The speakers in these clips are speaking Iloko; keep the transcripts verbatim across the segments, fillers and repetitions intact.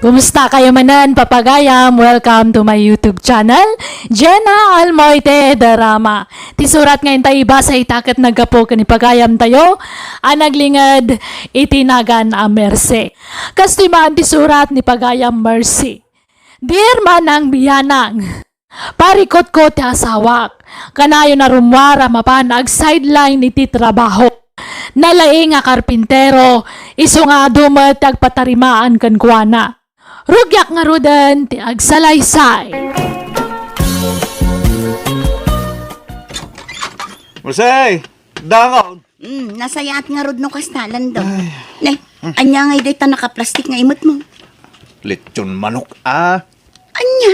Kumusta kayo manen, papagayam? Welcome to my YouTube channel, Jenna Almoite Drama. Ti surat nga intay ibasa ita ket naggapu ken ni pagayamtayo a naglinged iti nagan a Mercy. Kastoy man ti surat ni pagayam Mercy. Dear Manang Bianang, parikutko ti asawak. Kanayon a rummuar a mapan ag-sideline iti trabaho. Nalaing a karpintero, isu nga adu met ti agpatarimaan kenkuana. Rugiak ngaruden ti agsalaysay. Jose, dangaw. Mm, nasayaat ngarud no kasta, Lando. Ay. Ne, ania ngay dayta nakaplastik nga imetmo? Lechon manok, ah. Ania?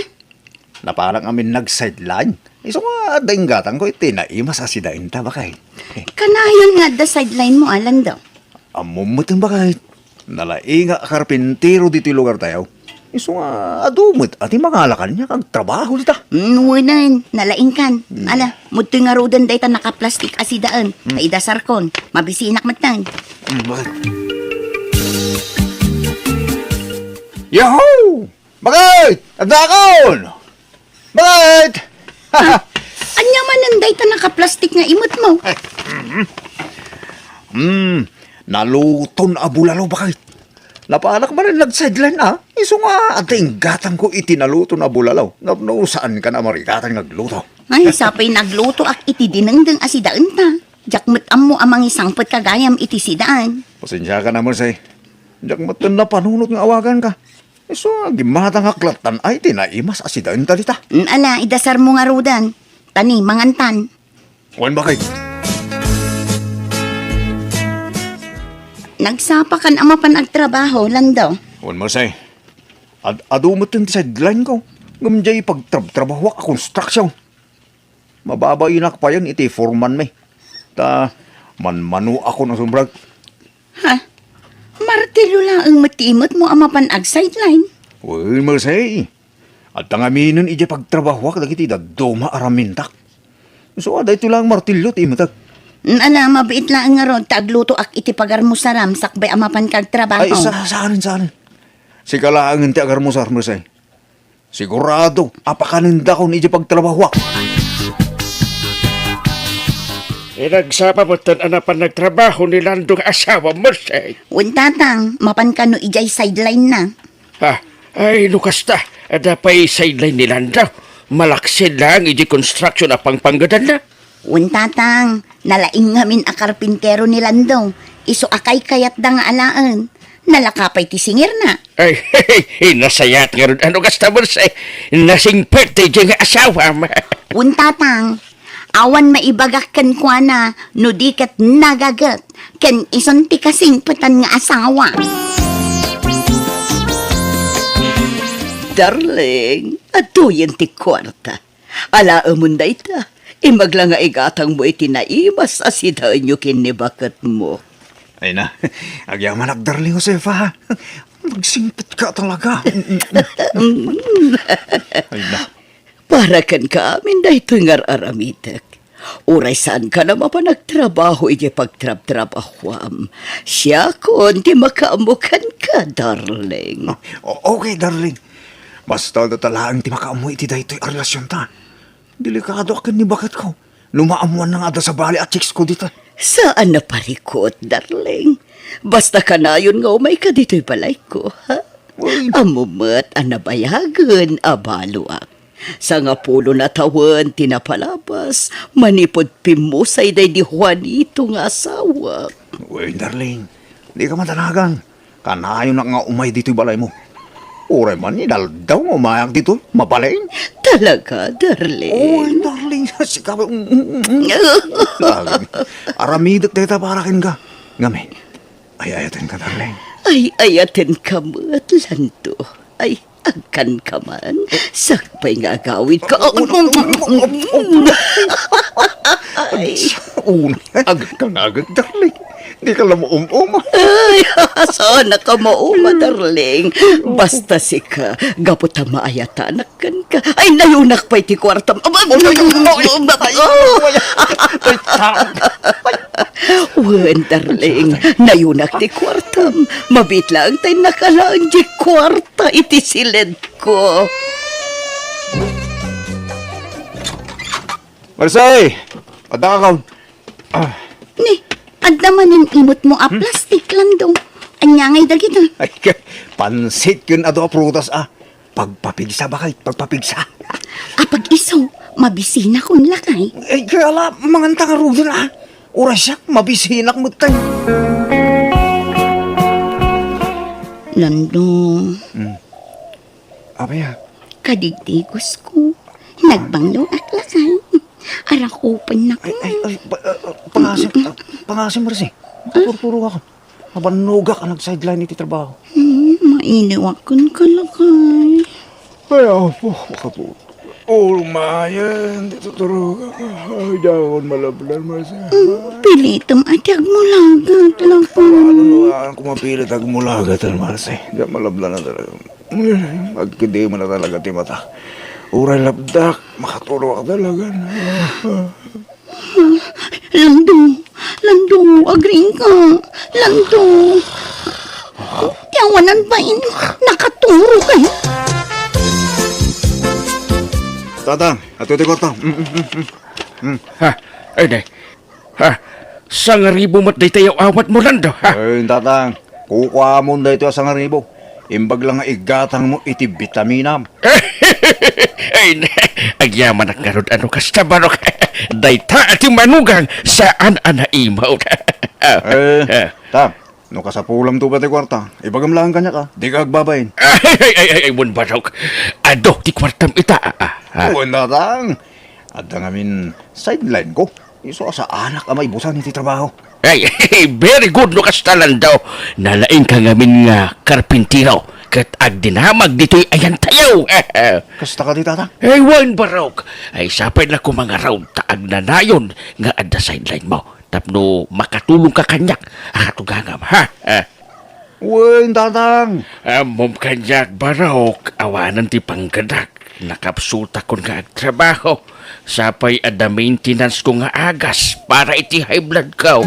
Napanak amin nag-sideline. Isu nga adda inggatangko iti naimas a sidaenta, baket. Kanayon nga adda sideline mo, a, Lando? Ammom met, baket. Nalaing a karpintero ditoy lugartayo. Isu nga adu met a ti mangala kaniak agtrabaho dita. Mm, wen, nalaingkan. Mm. Ala, mudtoy ngaruden dayta nakaplastik a sidaen. Mm. Ta idasarkon, mabisinak metten. Mm, baket. Yahoo! Baket! Addakon! Baket! Ah, ania manen dayta nakaplastik nga imetmo? Mm, naluton a bulalo, baket. Napanak manen nag-sideline, ah. Isu nga adda inggatangko iti naluton a bulalo. Ngem no saankan a marigatan nga agluto. Ay, sapay naglutoak iti dinengdeng a sidaenta. Diak met ammo a mangisangpet ka gayam iti sidaen. Pasensiakan a, Mercy. Diak metten napanunot nga awaganka. Isu nga gimmatangak lattan ay ti naimas a sidaenta dita. Mm, ala, idasarmo ngaruden. Tani, mangantan. Wen, baket. Nagsapakan a mapan agtrabaho, Lando. Wen, Mercy. Ad-, adu metten ti sideline ko. Ngem diay pagtrabtrabahoak a construction. Mababainak payen iti foreman mi. Ta manmanoakon a sumrek. Ha? Martilyo laeng met ti imetmo a mapan ag-sideline? Wen, Mercy. Adda ngaminen idiay pagtrabahoak dagiti dadduma a ramintak. Isu a daytoy laeng martilyo ti imetek. Mm, ala, mabiit laeng ngarud ta aglutoak iti pagarmusaram sakbay a mapan ka agtrabaho. Ay, sa-, saanen, saanen. Sika laengen ti agarmusar, Mercy. Sigurado a pakanendakon idiay pagtrabahoak. Inagsapa metten a napan nagtrabaho ni Lando nga asawa, Mercy. Wen, Tatang, mapan kano idiay sideline na. Ha? Ay, no kasta, adda pay sideline ni Lando. Malaksid laeng idiay construction a pangpanggedanna. Wen, Tatang, nalaing ngamin a karpintero ni Lando. Isu a kaykayatda nga alaen. Nalaka pay ti singirna. Ay, nasayaat ngarud a no kasta, Mercy. Nasingpet ti nga asawam. Wen, Tatang, awan maibagak kenkuana no di ket nagaget ken isun ti kasingpetan nga asawa. Darling, adtoyen ti kuarta. Alaemon dayta, imbag la nga igatangmo iti naimas a sidaenyo ken ni baketmo. Ay na, agyamanak, darling Josefa. Nagsingpet ka talaga. Ay na. Para kenka amin daytoy nga ar-aramidek. Uray saankan a mapan agtrabaho idiay pagtrabtrabahuam, siakon ti makaammo kenka, darling. Ah, o-, okay, darling. Basta dayta laeng ti makaammo iti daytoy a relasionta. Delikadoak ken ni baketko no maammoanna nga adda sabali a chicks ko dita. Saan a parikut, darling. Basta kanayon nga umayka ditoy balayko, ha? Uy. Ammom met a nabayagen a baloak. Sangapulo a tawen ti napalabas manipud pimmusay daydi Juanito nga asawa. Uy, darling, dika madanagan. Kanayonak nga umay ditoy balaymo. Uray man inaldaw nga umayak ditoy, mabalin. Talaga, darling? Oy, darling, sika, mm, mm, mm. Aramidek dayta para kenka. Ngamin, ay-ayatenka, darling. Ay-ayatenka met, Lando. Ay, agkanka man. Sakbay nga agawidka. Una, agkanka nga agek, darling. Dika la maum-uma. Ay, saan ka mauma, darling? Basta sika, gapu ta maayatanak kenka. Ay, nayunak pay ti kuartam. Aba, ay, ay, ay, ay, ay, ay, ay, ay, ay, Wen, darling, nayonak ti kuartam. Mabiit laeng ta innaka laeng diay kuarta iti siledko. Marse! Adda ka, kaon. Ah. Ni, adda manen imotmo a plastik, Lando. Ania ngay dagita? Ay, ka-, pansit ken adu a prutas, a. Pagpapigsa, baket, pagpapigsa. Apag isu, mabisinakon lakay. Ay, kaya la, manganta ngaruden, a. Uray siak, mabisinak metten. Lando. Hmm. Apay a? Kadigdigos ko. Nagbangloak lakay. Arakupennak. Ay, ay, ay, pa-, ah, ah, pangasim, ah, pangasim, Marse. Makaturturog ako. Mabannogak a nag-sideline iti trabaho. Hmm, mailiwak kenka lakay. Ay, apo, makaturog. Umayen, di tuturogak. Ay, diakon malabnan, Marse. Hmm, pilitem a ti agmulagat lakay. Ano, ano, ano, kung mapilit agmulagat, Marse? Diak malabnan talaga. Agkidem na talaga ti mata. Uray lapdak, makaturogak talaga. Lando, Lando, agriingka. Lando. Ti awanan bain, nakaturog, ay. Tatang, adu ti kuarta. Mm, mm, mm, mm. Mm. Ha, ay, ne. Ha, sangaribu met daytoy awatmo, Lando, ha? Ay, tatang, kukuamon daytoy a sangaribu. Imbag la nga igatangmo iti bitaminam. Ay, ne, agyamanak ngarud a no kasta, Barok. Dayta a ti manugang, saan a naimawd. Eh, Ah. Tang, no kasapulamto pay ti kuarta, ibagam laeng kaniak, a. Dika agbabain. Ay, ay, ay, ay, wen, Barok. Adu ti kuartam ita, a, a, a. Wen, tatang. Adda ngamin sideline ko. Isu a saanak a maibusan iti trabaho. Ay, very good no kasta, Lando. Nalaingka ngamin nga karpintero ket agdinamag ditoy ayantayo. Kasta kadi, tatang? Ay, wen, Barok. Ay, sapay la koma ngarud ta agnanayon nga adda sideline mo tapno makatulongka kaniak a katugangam, ha? Ah. Wen, tatang. Ammom kaniak, Barok, awanen ti panggedak. Nakapsutakon nga agtrabaho. Sapay adda maintenance ko nga agas para iti high blood ko.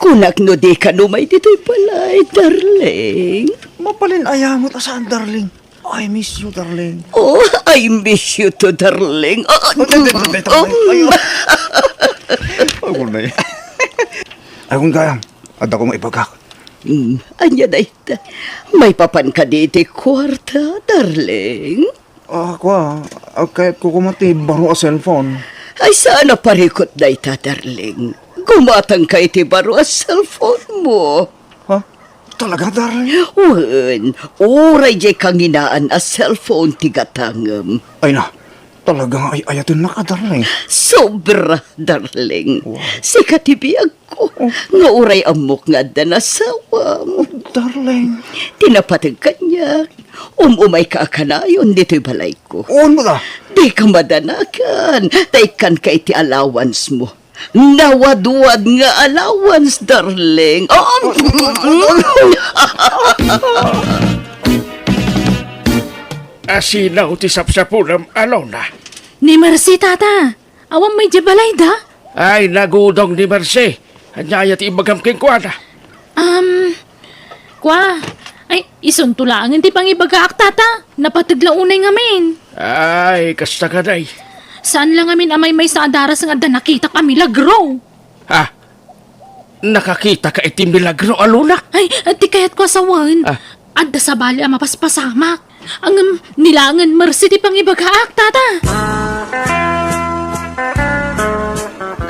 Kunak no dika umay ditoy balay, darling. Mabalin aya met a saan, darling. I miss you, darling. Oh, I miss you too, darling. Ah, ah, Ay, ay, ay, ay, ay, um. Ay, ay. Ay, kunay. Ay, kun kayam, adda ko maibagak. Hmm, ania dayta? Maipapan kadi iti kuarta, darling? Ah, kua, ah, kayat ko koma ti baro a cellphone. Ay, saan a parikut dayta, darling? Gumatangka iti baro a cellphone mo. Ha? Talaga, darling? Wen, uray diay kanginaan a cellphone ti gatangem. Ay na, talaga nga ay-ayatennak a, darling. Sobra, darling. Wow. Sika ti biagko, Oh. nga uray ammok nga adda nasawam. Oh, darling. Ti napateg kaniak, um-umayka a kanayon ditoy balayko. Oh, ano ta? Dika madanagan, ta ikkanka iti allowance mo. Nawadwad nga allowance, darling. Oh, Asino ti sapsapulam, Alona? Ni Marcy, tata. Awan may di balay da? Ay, nagudong ni Marcy. Ania aya ti ibagam kenkuana? Um, Kua, ay, isunto laengen ti pangibagaak, tata. Napateg la unay ngamin. Ay, kasta kadi. Saan la ngamin a maymaysa a daras nga adda nakitak a milagro? Ha? Nakakitaka iti milagro, Alona? Ay, ti kayatko a sawen. Ah. Adda sabali a mapaspasamak. Ngem, ni laengen Marcy ti pangibagaak, tata.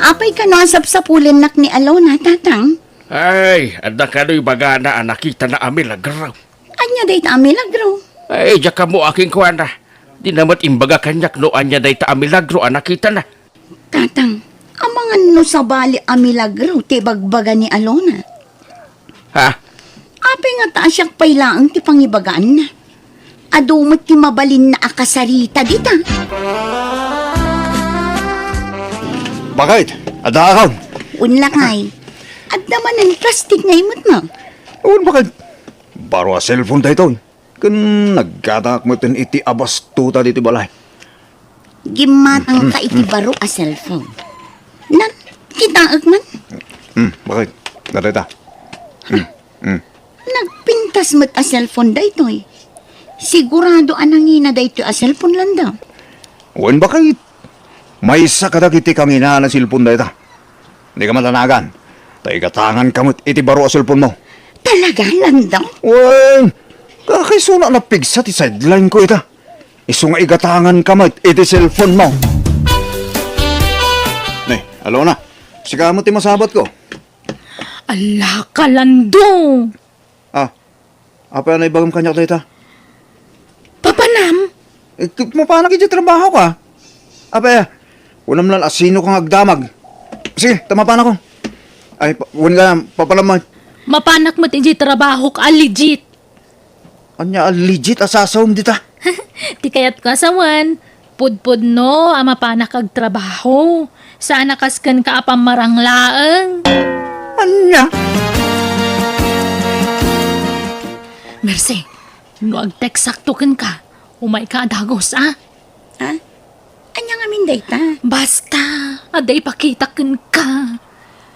Apay kano a sapsapulennak ni Alona, tatang? Ay, adda kano ibagana a nakitana a milagro. Ania dayta a milagro? Ay, diak ammo a kenkuana. Dina met imbaga kaniak no ania dayta a milagro a nakitana. Tatang, amangan no sabali a milagro ti ibagbaga ni Alona. Ha? Apay ngata a siak pay laeng ti pangibagaanna? Adu met ti mabalinna a kasarita dita. Bakit? Adda akon? Wen lakay. Adda manen plastik nga imutmo. Wen, bakit? Baro a cellphone daytoy. Ken naggatangak metten iti abastuta ditoy balay. Gimmatangka iti baro a cellphone. Nan, kitaek man. Hmm, bakit? Dayta. Hmm, hmm. Nagpintas met a cellphone daytoy. Sigurado a nangina daytoy a cellphone, Lando. Wen, bakit? Maysa kadagiti kanginaan a cellphone dayta. Dika matanagan. Ta igatanganka met iti baro a cellphone mo. Talaga, Lando? Wen, kakaisuna a napigsa ti sideline ko ita. Isu nga igatanganka met iti cellphone mo. Ne, Alona, sika met ti masabat ko. Ala ka, Lando! Ah, apay a naibagam kaniak dayta? Papanam? Eh, k-, mapanak iti trabaho ka. Apay, kunam lang a sino ka nga agdamag. Sige, ta mapanak ko. Ay, pa-, wen ka, papanam man. Mapanak met iti trabaho ka, legit. Ania a legit a sasawem dita? Ti kayatko a sawen, pudpudno a mapanak agtrabaho. Saan a kas kenka a pammarang laeng. Ania? Mercy, no agteksakto kenka, umayka a dagus, a? Ha? Ania ngamin dayta? Basta, adda ipakita kenka.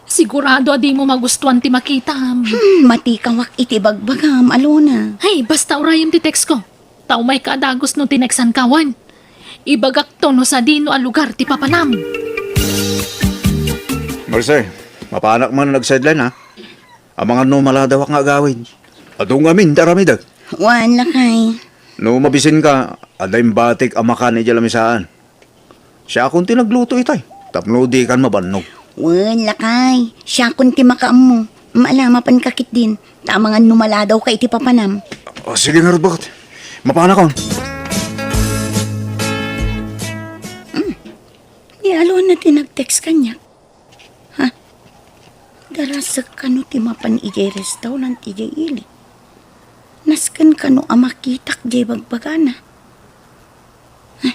Sigurado a dimo magustuan ti makitam. Hmm, matikawak iti bagbagam, Alona. Ay, basta urayem ti text ko. Ta umayka a dagus no tineksanka, wen. Ibagakto no sadino a lugar ti papanam. Mercy, mapanak man nag-sideline, ha? Amangan no maladawak nga agawid. Adu ngamin ti aramidek. Wen, lakay. No mabisinka, adda imbatik a makan idiay lamisaan. Siakon ti nagluto itay, tapno dikan mabannog. Wen, lakay. Siakon ti makaammo. Maala, mapanka ketdin. Ta amangan no maladawka iti papanam. O, sige ngarud, bakit? Mapanakon. Hmm. Ni Alona ti nag-text kaniak. Ha? Darasek kano ti mapan idiay restaurant idiay ili? Nasken kano a makitak diay bagbagana? Ay,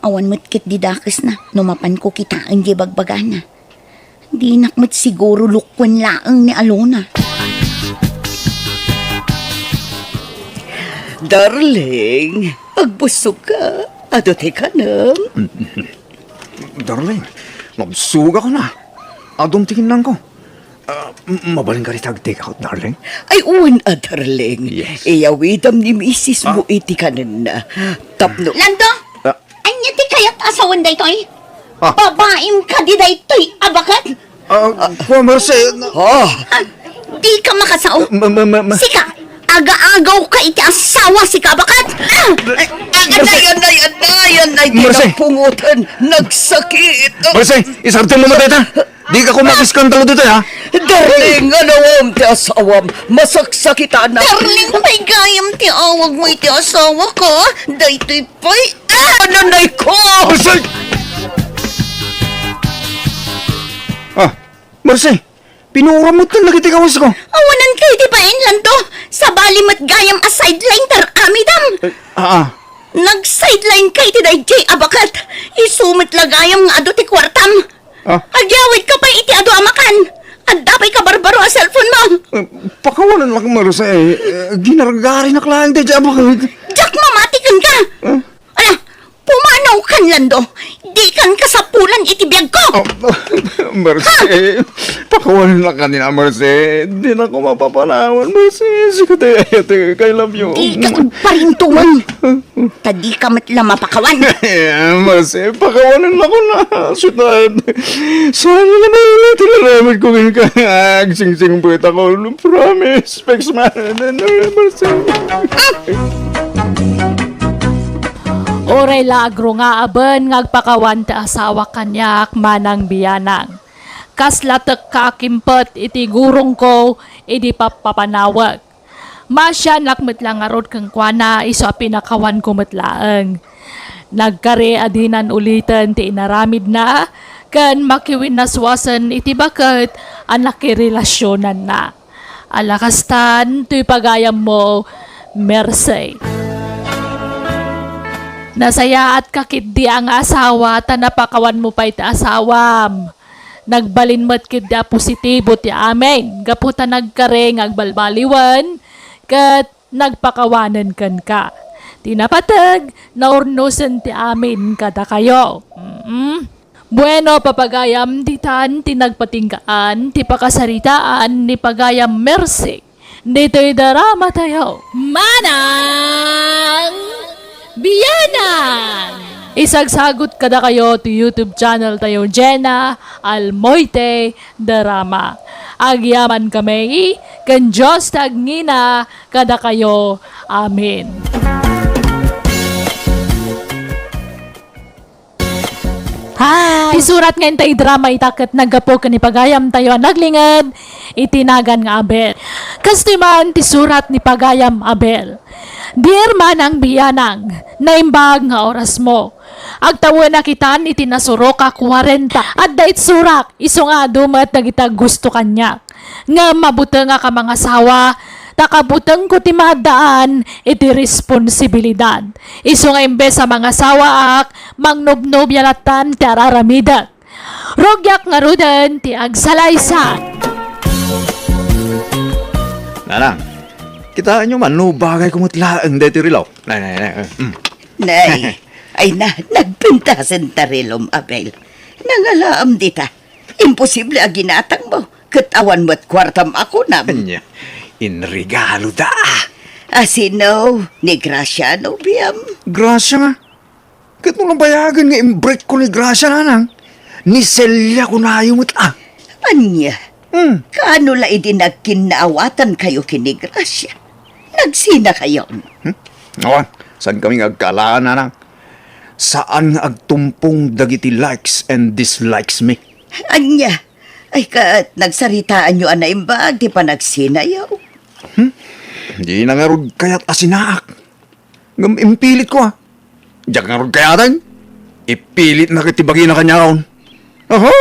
awan met ketdi dakesna no mapanko kitaen diay bagbagana. Dinak met siguro lukuen laeng ni Alona. Darling, agbusog ka. Adu ti kanem. Darling, nabsugak na. Adun ti kinnanko. Ah, m-, mabalinka dita agtake out, darling? Ay, wen a, darling. Yes. Iyawidam ni misis mo Ah. iti kanenna. Tapno Lando! Ah. Ania ti kayat a sawen daytoy? Ah. Babaim kadi daytoy a baket? Ah, kua, Mercy, na- Ah. Ah, dika makasao. Ma-, ma-, ma-, ma- Sika, aga-agawka iti asawa, sika a baket. Ah! Anay, anay, anay, anay, Mercy. Kinapungotan, nagsakit. Mercy, isartem mo matay ta. Dika ko makiskandalo ditoy, ha? Darling, anawam ti asawam. Masaksakitan. Darling, pay gayam ti awag mo iti asawa ko. Daytoy pay, ah, nanay ko. Mercy! Ah, Mercy, pinuram mo tan dagiti kawas ko. Awanan kay ti painlan to. Sabali met gayam a sideline tar amidam. Eh, ah, ah. Nag-sideline kay ti dayjay a baket. Isu met la gayam nga adu ti kuartam. Ah? Agyawidka pay iti adu a makan. Adda pay kabarbaro a cellphone mo. Eh, pakawanan lak, Mercy. Eh, ginargarinak laeng dayjay a baket. Diak mamati kenka. Ah? Ala, pumanaw kan, Lando. Dikan kasapulan iti biagko. Oh, Mercy, pakawanan lak kanina, Mercy. Dinako mapapanawan, Mercy. Sika ti, ti, I love you. Dika agparintuman. Ta dika met la mapakawan. Eh, Mercy, pakawanan ako na. Sweetheart. Sana na ba ulit inaramid ko ngayon ka? Agsingsing po ako. Promise. Specs man. Mercy. Uray la agrungaaben nga agpakawan ti asawa kaniak, manang bianang. Kasla tekka a kimpet iti gurongko idi pappapanawek. Maasianak met la ngarud kenkuana isu a pinakawanko met laeng. Nagkari a dinan uliten ti inaramidna ken makiwinnaswasen iti baket a nakirelasionanna. Ala kastan, toy pagayammo, Mercy. Nasayaatka ketdi a nga asawa ta napakawanmo pay ti asawam. Nagbalin met ketdi a positibo ti amin gapu ta nagkari nga agbalbaliwen ket nagpakawanen kenka. Ti napateg, naurnosen ti amin kadakayo. Mm. Bueno, papagayam, ditan ti nagpatinggaan ti pakasaritaan ni pagayam Mercy ditoy drama tayo. Manang Bianang! Isagsagut kadakayo ti YouTube channel tayo, Jenna Almoite Drama. Agyaman kami ken Dios ti agngina kadakayo. Amen. Hi! Ti surat nga intay drama ita ket naggapu ken ni pagayam tayo a naglinged iti nagan nga Abel. Kastoy man ti surat ni pagayam Abel. Dear Manang Bianang, naimbag nga oras mo. Agtawenak itan iti nasurok a kuarenta. Adda itsurak, isu nga adu met dagiti aggusto kaniak. Ngem mabutengak a mangasawa, ta kabutengko ti maaddaan iti responsibilidad. Isu nga imbes a mangasawaak, mangnobnobia lattan ti ar-aramidek. Rugiak ngaruden ti agsalaysay. Nanang, kitaenyo man no bagayko met laeng daytoy relo. Nay, nay, nay, mm. Nay, ay na, nagpintasen ta relom, Abel. Nangalaam dita. Imposible a ginatangmo, ket awan met kuartam a kunam. Ania, inregaloda. A sino? Ni Gracia, nobiam? Gracia nga? Ket no nabayagen nga imbreak ko ni Gracia, nanang, ni Celia kunayo met, a. Ania? Hmm. Kaano la idi nagkinnaawatan kayo ken ni Gracia? Nagsina kayon? Hmm? Awan, saan kami nga agkaalaan, nanang? Saan nga agtumpong dagiti likes and dislikes mi. Ania? Ay, ket nagsaritaanyo a naimbag ti panagsinayo? Hmm? Dina ngarud kayat a sinaak. Ngem impilitko, a. Diak ngarud kayaten. Ipilitna ket ti bagina kaniaon. Aho!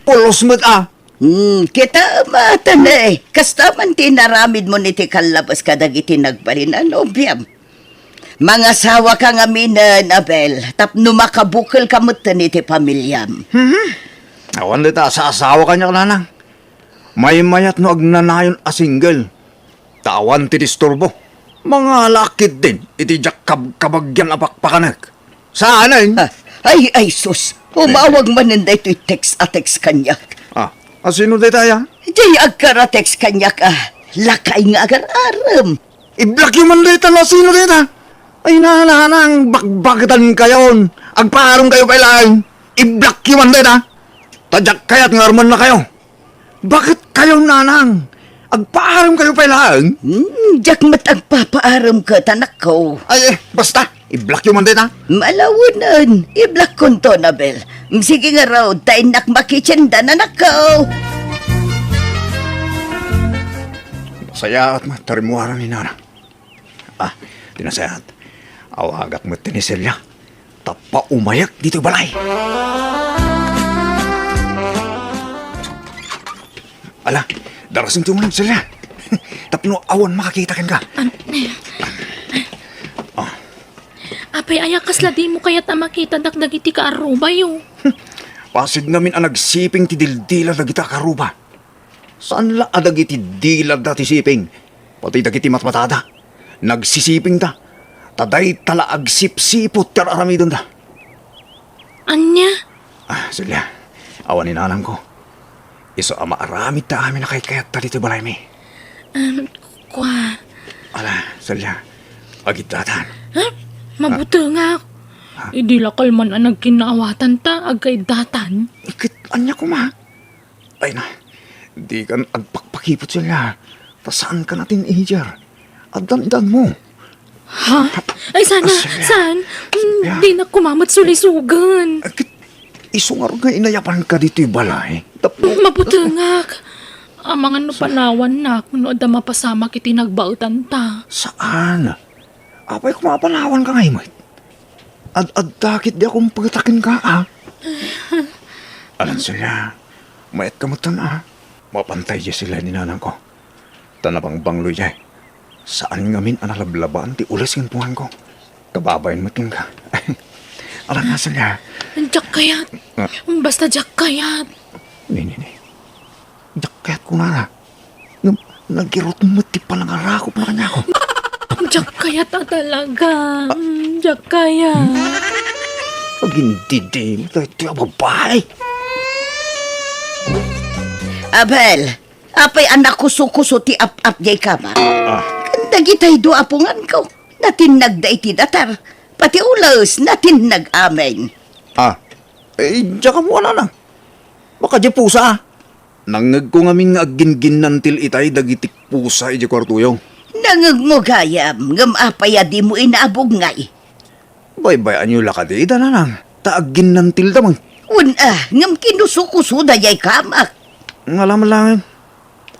Pulos met, a. Hmm, kita matan, eh. Kasta man ti inaramidmo iti kallabas kadagiti nagbalin a nobiam. Mangasawaka ngaminen, Abel, tapno makabukelka metten iti pamiliam. Mhm. Awan dayta a saasawa kaniak, nanang. Maymayat no agnanayon a single. Ta awan ti disturbo. Mangalaak ketdin iti diak kabkabagian a pakpakanek. Saanen? Ah, ay, ay, sus. Umawag manen daytoy text a text kaniak. Ah, a sino dayta, a? Diay agkara-text kaniak, a. Lakay nga agar-arem. I-blockyo man dayta no sino dayta. Ay, nanang, bakbaketankayon. Agpaaremkayo pay laeng. I-blockyo man dayta. Ta diak kayat nga arumennakayo. Baketkayo, nanang? Agpaaremkayo pay laeng? Hmm, diak met agpapaarem ket, anakko. Ay, eh, basta. I-blockyo man dayta. Malawenen. I-blockkonto, Abel. Sige ngarud, ta innak makitsendan, anakko. Nasayaat met ta rimmuaram ni nanang. Ah, ti nasayaat. Awagak met ni Celia. Ta paumayek ditoy balay. Ala, darasento man, Celia. Tapno awan makakita kenka. An-, Ah. Apay, aya kasla dimo kayat a makitadak dagiti kaarubayo? Pasid ngamin a nagsiping ti dildila dagita kaaruba. Saan la a dagiti dilada ti siping, pati dagiti matmatada, nagsisipingda, ta dayta la agsipsiput ti ar-aramidenda. Ania? Ah, Celia, awan ni nanangko. Isu a maaramid ta amin a kaykayatta ditoy balaymi. Um, kua. Ala, Celia, agiddatan. Ha? Mabutengak. Ha? Idi la kalman a nagkinnaawatan ta, agkaiddatan. Ket ania koma? Ay na, dikan agpakpakipot, Celia. Ta saanka a teenager. Addan-addan mo. Ha? Ay, sana, Ah, Celia. Saan? Mm, Celia. Dinak koma met sulisugen. Agkit, isu ngarud nga inayabanka ditoy balay. Tapno Mabutengak. Amangan no panawannak no adda mapasamak iti nagbaetan ta. Saan? Apay, koma panawanka ngay met. Ad-adda ketdi a kumpetak kenka, a. Alan, Celia, maetka metten, a. Mapantay diay sila ni nanangko. Ta nabangbanglo diay. Saan ngamin a nalablabaan ti ules ken punganko. Kababain met kenka. Alan, a, Celia. Diak kayat. Ah. Basta diak kayat. Ni, ni, ni. Diak kayat kunana. Ngem nagirut met ti panangarakopna kaniako. Diak kayat a talaga. Diak kayat. Agindidimo daytoy a babai. Abel, apay a nakuso-kuso ti ap-ap diay kamak? Ah. Dagitay dua a punganko, natinnagda iti datar. Pati ules, natinnag amin. Ah, eh, diak ammo, nanang. Baka diay pusa. Nangngegko ngamin nga aggingginnantil itay dagiti pusa idiay kuartoyo. Nangngegmo gayam, ngem apay a dimo inabugngay? Baybay-anyo la kadi ida, nanang, ta agginnantilda met. Wen a, ngem kinuso-kusoda diay kamak. Ngala man laeng.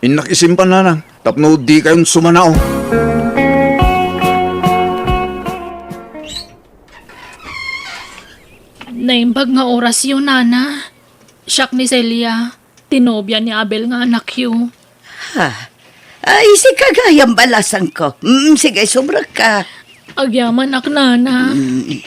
Innak isimpan, nanang, tapno dikayon sumanao. Naimbag nga orasyo, nana. Siak ni Celia, ti nobia ni Abel nga anakyo. Ha? Ay, sika gayam, balasangko. Mm, sige, sumrekka. Agyamanak, nana. Mm.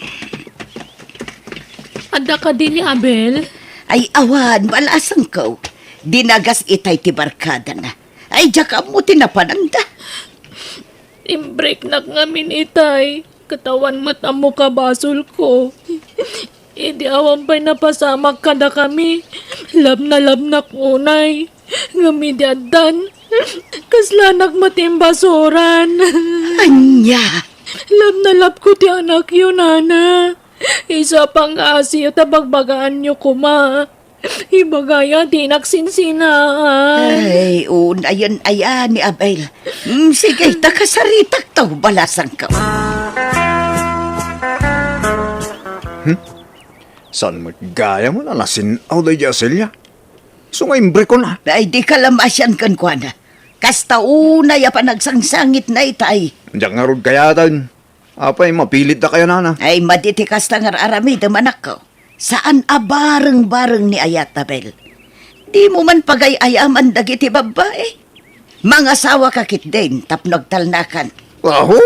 Adda kadi ni Abel? Ay, awan, balasangko. Dinagas itay ti barkadana. Ay, diak ammo ti napananda. Imbreknak ngamin itay, ket awan met ammo kabasolko. Idi awan pay napasamak kadakami, labnalabnak unay. Ngem idi addan, kaslanak met imbasuran. Ania? Labnalabko ti anakyo, nana. Isu a pangngaasiyo ta bagbagaanyo koma. Ibagaya ti nagsinsinaan. Ay, unayen aya ni Abel. Mm, sige, ta kasaritak to, balasangko. Hmm? Saan met gayam a nasin-aw daydi a Celia? Isu nga imbrekon a. Ay, di ka la masian kenkuana. Kasta unay a panagsangsangitna itay. Diak ngarud kayaten. Apay, mapilitda kaya, nana? Ay, madi ti kasta nga ar-aramidem, anakko. Saan a bareng-bareng ni ayat, Abel. Dimo man pagay-ayaman dagiti babbai. Mangasawa ka ketdin tapno agtalnakan. Aho!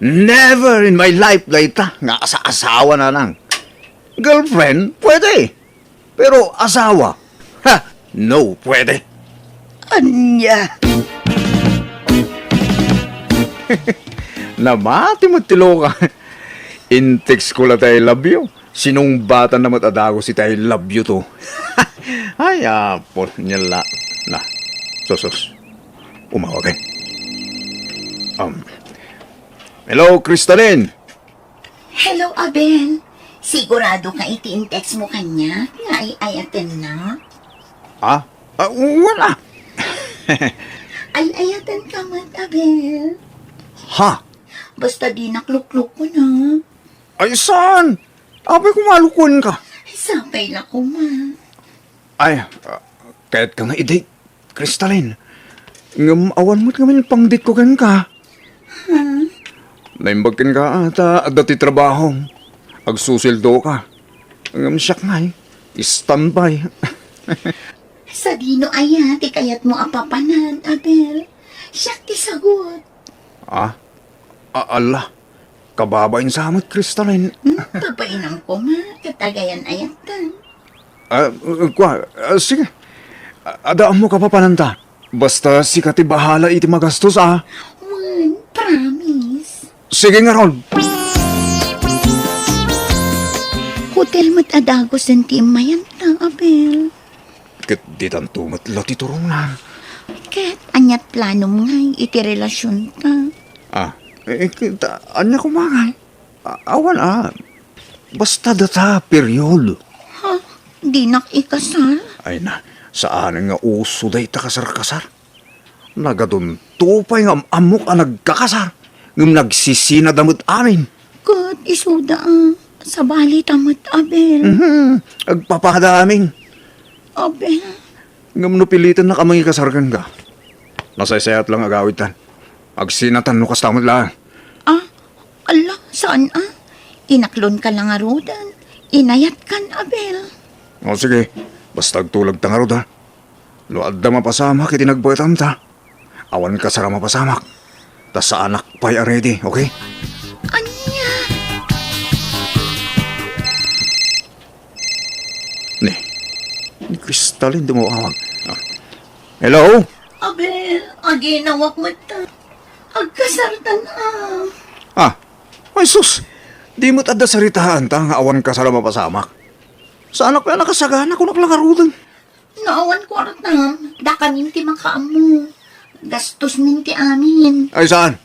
Never in my life dayta nga asa-asawa, nanang. Girlfriend, pwede. Pero asawa? Ha! No, pwede. Ania? Namati met ti loka. In-text ko la ti I love you. Sinungbatanna met a dagus iti I love you to. Ay, apo, nia la. Na, sus, sus. Umawag, eh. Um, hello, Kristalin. Hello, Abel. Sigurado ka iti in-text mo kaniak nga ay-ayatennak? Ah? Ah, wala. Ay-ayatenka met, Abel. Ha? Basta dinak luklukon, ha? Ay, saan? Apay, kumalukuenka. Ay, sapay la koma. Ay, ah, kayatka nga i-date, Kristalin. Ngem awan met ngamin pang-date ko kenka. Hmm? Naimbag kenka, ah, ta adda ti trabahom. Agsusueldoka. Ngem siak ngay, standby. Sadino aya ti kayatmo a papanan, Abel? Siak ti sagut. Ah? A-, ala, kababain sa met, Kristalin. Hmm, papainam koma, ket agayan-ayatan. Ah, kua, ah, sige. A-, adda ammo kapapananta. Basta sika ti bahala iti magastos, ah. Wen, promise. Sige ngarud. Hotel met a dagusen ti immayanta, Abel. Ket ditanto met la ti turongna. Ket aniat planom ngay iti relasionta? Ah, eh, ket, ah, ania koma ngay? A-, awan, ah. Basta data, period. Ha? Dinak ikasar? Ay na, saanen nga uso dayta kasar-kasar. Nagadunto pay nga am-ammok a nagkakasar, ngem nagsisinada met amin. Ket isuda, ah, sabali ta met, Abel. Mhm, agpapada amin. Abel. Ngem no pilitennak a mangikasar kenka, nasaysayat lang agawidtan. Agsinatan no kasta met laeng. Ah, ala, saan a? Inaklonka la ngaruden. Inayatkan, Abel. O sige, basta agtulag ta ngarud, ha? No adda mapasamak iti nagbaetamta, awan kasar a mapasamak, ta saanak pay a ready, okay? Ania? Ni, ni Kristalin ti umawag. Ah. Hello? Abel, aginawak met ta. Agkasartan a. Ah, ay sus! Di met adda saritaanta nga awan kasar a mapasamak. Saanak pay a nakasagana, kunak la ngaruden. No awan kuartam, dakamin ti makaammo. Gastos min ti amin. Ay, saan?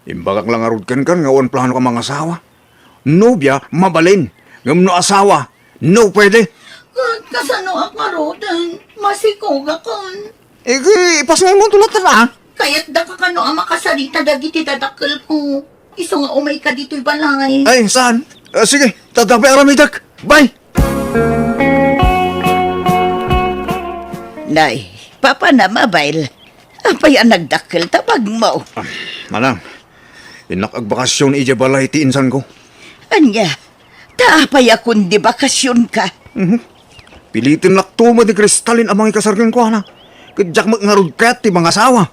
Imbagak la ngarud kenkan nga awan planok a mangasawa. Nobia, mabalin. Ngem no asawa, no pwede. Ka-, kasano a ngaruden? Masikogakon. Eh, ipasngaymo to latta, ah. Kayatdaka kano a makasarita dagiti dadakkelko. Isu nga umayka ditoy balay. Ay, saan? Ah, sige, tadapay aramidek. Bye! Nay, Papa na, Mabel. Apay a nagdakkel ta bagmo? Ah, manang, innak agbakasyon idiay balay ti insanko. Ania? Ta apay a kundi bakasyonka? Mhm. Pilitennakto met ni Cristalin a mangikasar kenkuana. Ket diak met ngarud kayat ti mangasawa.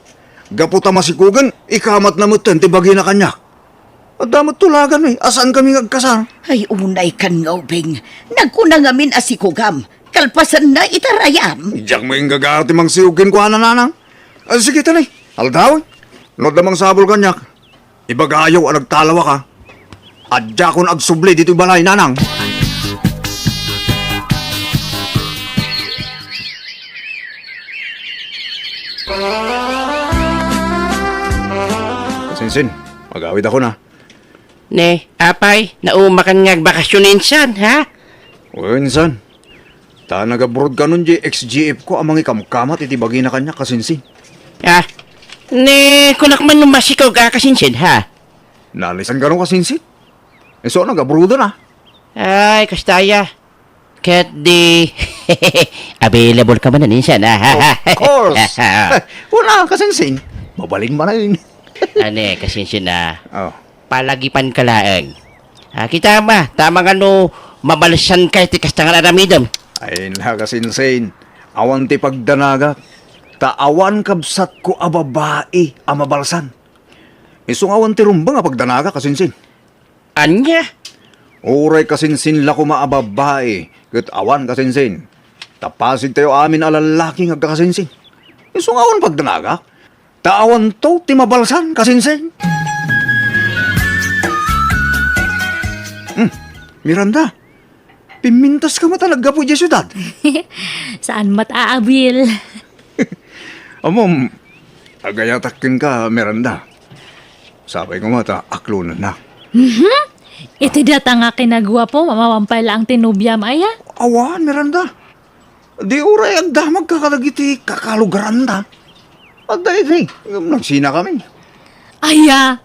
Gapu ta masikogen, ikamatna metten ti bagina kaniak. Adda met tulagan, eh, a saankami nga agkasar. Ay, unaykan nga ubing. Nagkuna ngamin a sikogam. Kalpasanna, itarayam. Diak met inggagaw ti mangsikog kenkuana, nanang. Ah, sige, tani. Aldaw, no adda mangsabol kaniak, ibagayo a nagtalawaka. Adda kon agsubli ditoy balay, nanang. Sinsin, agawidakon, a. Ne, apay, naumakan nga agbakasyon insan, ha? Wen, insan. Ta nagabroad kanon diay X G F ko a mangikamkamat iti bagina kaniak, kasinsin. Ah, ne, kunak man no masikog a, kasinsin, ha? Naalisan kano, kasinsin? Isu a nagabroaden, a. Ay, kasta aya. Ket di, available ka man, insan, a. Of course. Wala, kasinsin. Mabalin man, a. Ania, kasinsin, a. Oh. Palagipanka laeng. Ah, kitam, a, ta amangan no mabalsanka iti kasta nga aramidem. Ay, nakasinsin. Awan ti pagdanagak. Ta awan kabsatko a babai a mabalsan. Isu nga awan ti rumbeng a pagdanagak, kasinsin. Ania? Uray kasinsin la koma a babai, ket awan, kasinsin. Ta pasigtayo amin a lallaki nga agkakasinsin. Isu nga awan pagdanagak. Ta awanto ti mabalsan, kasinsin. Hmm, Miranda, pimmintaska met a naggapu idiay siudad? Saan met a, Abil? Ammom, agayatak kenka, Miranda. Sapay koma ta aklonennak. Mhm. Iti data nga kinaguapo, mawan pay laeng ti nobiam, aya? Awan, Miranda. Di uray agdamagka kadagiti kakalugaranda. Adda idi, ngem nagsinakami. Aya,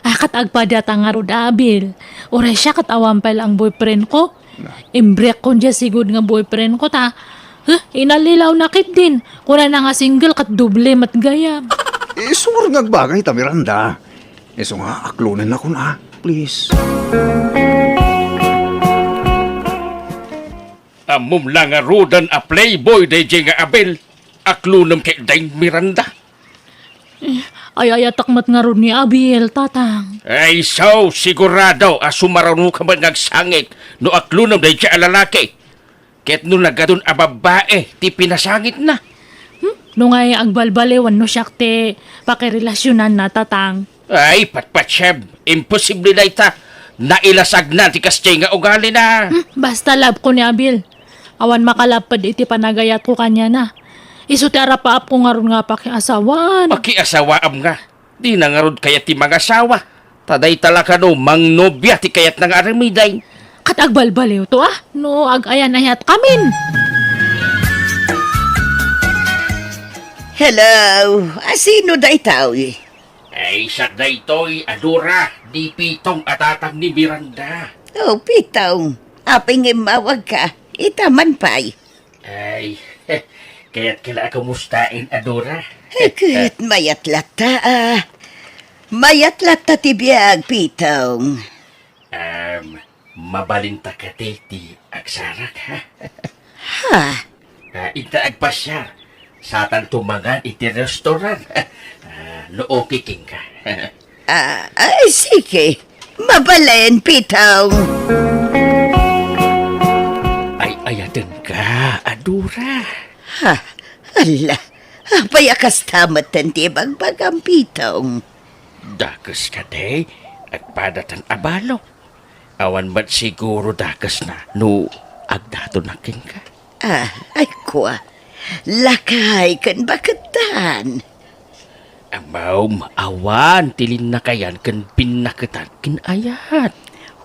a, ket agpadata ngarud, Abil. Uray siak ket awan pay laeng boyfriendko. Na. Imbreakkon diay sigud nga boyfriendko ta, huh, inallilawna ketdin. Kunana nga single ket doble met gayam. Isu nga agbagay ta, Miranda. Isu nga aklonennakon, a, please. Ammom la ngaruden a playboy daydiay nga Abil, aklonem ketdin, Miranda. Eh, ay-ayatek met ngarud ni Abil, Tatang. Ay, so, sigurado a sumarunoka met nga agsangit no aklonem daydiay a lalaki. Ket no nagadun a babbai ti pinasangitna. Hmm? No ngay agbalbaliwen no siak ti pakirelasionanna, Tatang. Ay, patpatsem, imposible dayta. Nailasagna ti kasdiay nga ugalina. Hmm, basta love ko ni Abil. Awan makalapped iti panagayatko kaniana. Isu ti arapaapko ngarud nga pakiasawaan. Pakiasawaam nga. Dina ngarud kayat ti mangasawa. Ta dayta la kano mangnobia ti kayatna nga aramiden. Ket agbalbaliwto, a, no ag-ayan-ayatkamin. Hello, a, sino daytoy? Ay, siak daytoy, a Dora, ni Pitong a tatang ni Miranda. Oh, Pitong, apay nga immawagka? Ita man pay. Ay, kayatka la a kumustaen, a Dora? Ay, ket mayat latta, a. Mayat latta ti biag, Pitong. Em, mabalinta kadi ti agsarak, ha? Ha? Ah, inta agpasiar. Satanto mangan iti restaurant. Ah, no okay kenka. Ah, ay, sige. Mabalin, Pitong. Ay, ayatenka, a Dora. Ha? Ala, apay a kasta metten ti ibagbagam, Pitong? Dakes kadi, agpadatan a balo. Awan met siguro dakesna no agdatonak kenka. Ah, ay kua. Lakay ken baketan. Ammom, awan ti linnakayan ken binnaketan ken ayat.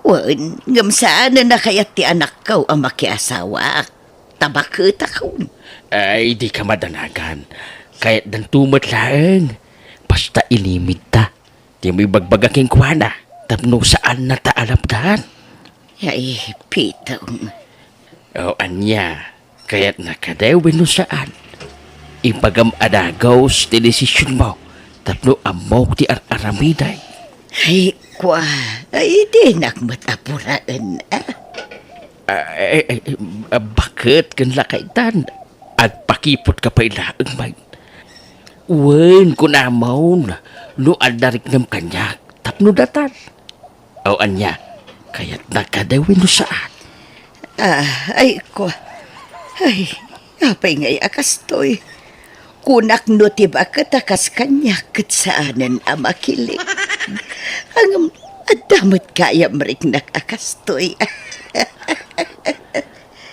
Wen, ngem saanen a kayat ti anakko a makiasawaak. Ta baketakon. Ay, dika madanagan. Kayatdanto met laeng. Basta inimedta. Dimo ibagbaga kenkuana tapno saannata a lapdan. Ay, Pitong. O ania, kayatna kadi wenno saan? Ibagam a dagus ti desisionmo tapno ammok ti ar-aramidek. Ay, kua, ay, dinak met apuraen, a? Ah, eh, eh, eh, ah, baket ken lakaytan? Agpakiputka pay laeng, May. Wen, kunamon, no adda riknem kaniak, tapno datan. O ania, kayatna kadi wenno saan? Ah, ay, ko. Ay, apay ngay a kastoy? Kunak no ti baket a kas kaniak ket saanen a makilik. Ngem adda met gayam riknak a kastoy.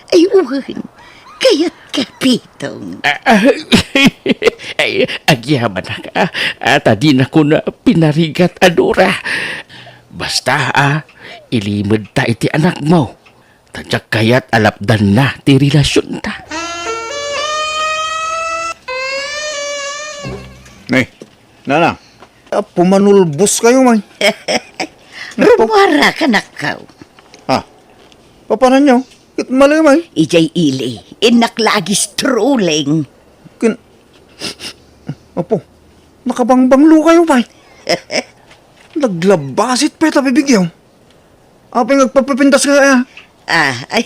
Ay, wen, kayatka, Pitong. Ah, ah, ay, agyamanak, ah, ah, ta dinakon pinarigat a Dora. Basta, ah, ilimedta iti anakmo. Ta diak kayat a lapdanna ti relasionta. Nay, nana, ah, pumanulbos kayo, May. Rummuar, kanakko. Ah, papananyo? Ket malem, May. Idiay ili, innak la agistrolling. Ken, apo, nakabangbanglo kayo, May. Naglabasit pay ta bibigyo. Apay nga agpapapintas ka, ah? Ah, ay,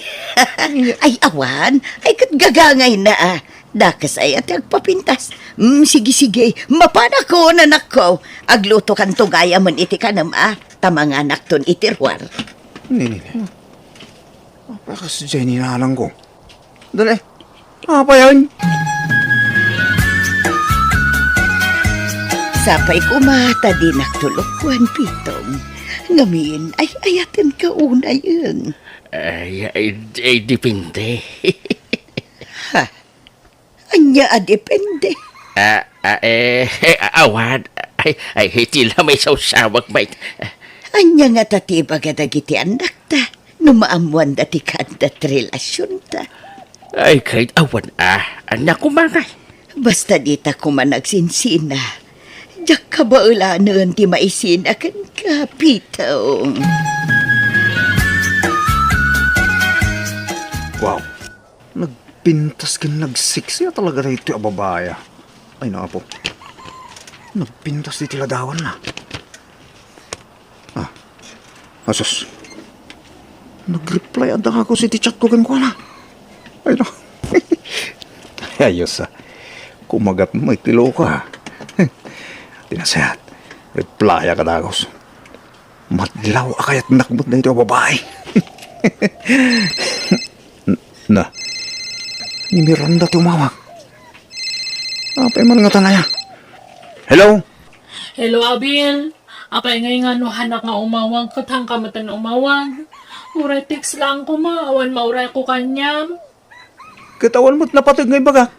ay, awan. Ay, ket gagangayna, ah. Dakes aya ti agpapintas. Mm, sige, sige. Mapanakon, anakko. Aglutokanto gayamen iti kanem, ah. Ta manganakton iti ruar. Ni, ni, ni. Apay kas diay ni nanangko? Dali. Apayan? Sapay koma ta dinak tulokwan, Pitong. Ngamin, ay ayaten ka unayen. Ay, ay, ay, depende. Ha? Ania a depende? Ah, ah, eh, eh, awan. Ay, ay, iti la maisawsawag, May. Ania ngata ti ibaga dagiti annakta? No maammoanda ti kaadda ti relasionta. Ay, ket awan a, ania koma ngay? Basta dita koma nagsinsina. Diak kabaelanen ti maisina kenka, Pitong. Wow. Nagpintas ken nagseksi a talaga daytoy a babai, ah. Ay, naapo. Nagpintas ditoy ladawanna. Ah, asus. Nag-reply a dagus iti chat ko kenkuana. Ay, no. Ay, ayos, ah. Kumagat mo, iti loka. Ti nasayaat, reply a dagus. Madlaw a kayatnak met daytoy a babai. N-, na. Ni Miranda ti umawag. Apay man ngata aya? Hello? Hello, Abil. Apay ngay nga no hanak nga umawag, ket hanka metten umawag? Uray text lang koma, awan maurayko kaniam. Ket awan met napateg nga ibagak.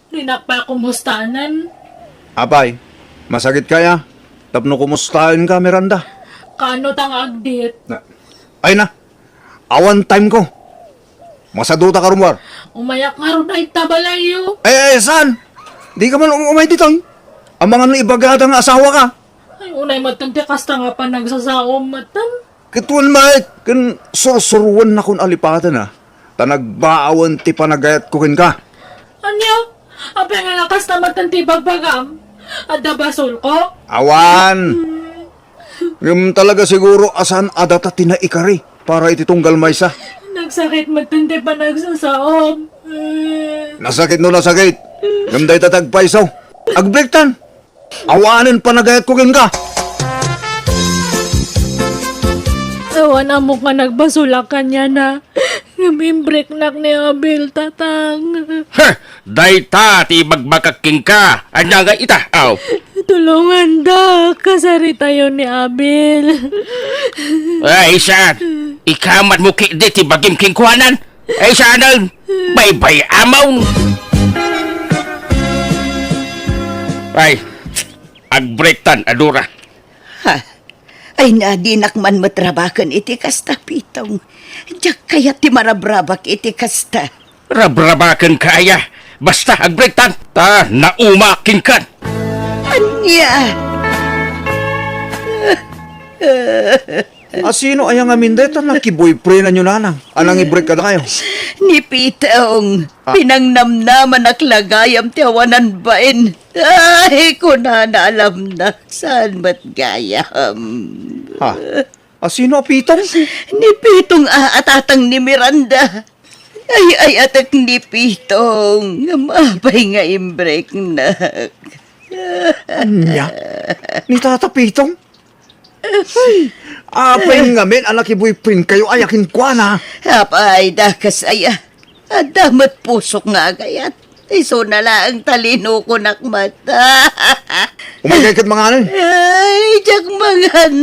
Dinak pay kumustaen. Apay, masakit kaya? Tapno kumustaenka, Miranda? Kaano ta nga agdit? Na, ay na, awan time ko. Masaduta ka rummuar. Umayak ngarud a ita balayyo. Ay, ay, saan? Di ka man um-, umay ditoy. Amangan no ibagada nga asawa ka. Ay, unay metten ti kasta nga panagsasaom metten. Ket wen met, ken sursuroennakon a lipaten, a, ta nagbaawen ti panagayatko kenka. Ania? Apay nga kasta metten ti ibagbagam? Adda basolko? Awan! Hmm. Ngem talaga siguro a saan a data ti naikari para iti tunggal maysa. Nagsakit metten ti panagsasaom. Hmm. Nasakit no nasakit. Ngem dayta ti agpayso. Agbektan! Awanen panagayatko kenka. Awan ammok nga nagbasolak kaniana. Ngem imbreknak ni Abil, Tatang. Heh! Dayta ti ibagbagak kenka. Ania nga ita? Aw. Tulonganda, kasaritayo ni Abel. Ay, saan? Ikamatmo ketdi ti bagim kenkuana. Ay, saan? Baybay-amon. Ay, agbreaktan, a Dora. Ha? Ay, nadinak man met rabaken iti kasta, Pitong. Diak kayat ti marabrabak iti kasta. Rabrabakenka aya? Basta agbreaktan, ta naumak kenkan. Ania? A, sino aya ngamin dayta nakiboyfriendanyo, nanang, a nangibreak kadakayo? Ni Pitong. Ah. Pinangnamnamanak la gayam ti awanan bain. Ay, kunana, alamnak, saan met gayam? Ha? A, sino a Pitong? Ni Pitong a, a tatang ni Miranda. Ay-ayatek ni Pitong, ngem apay nga imbreaknak? Ania? Ni Tata Pitong? Apay ngamin a nakiboyfriendkayo aya kenkuana? Apay, dakes aya. Adda met pusok nga agayat. Isuna laeng talinokonak met. Umaykay ket manganen. Ay, diak mangan.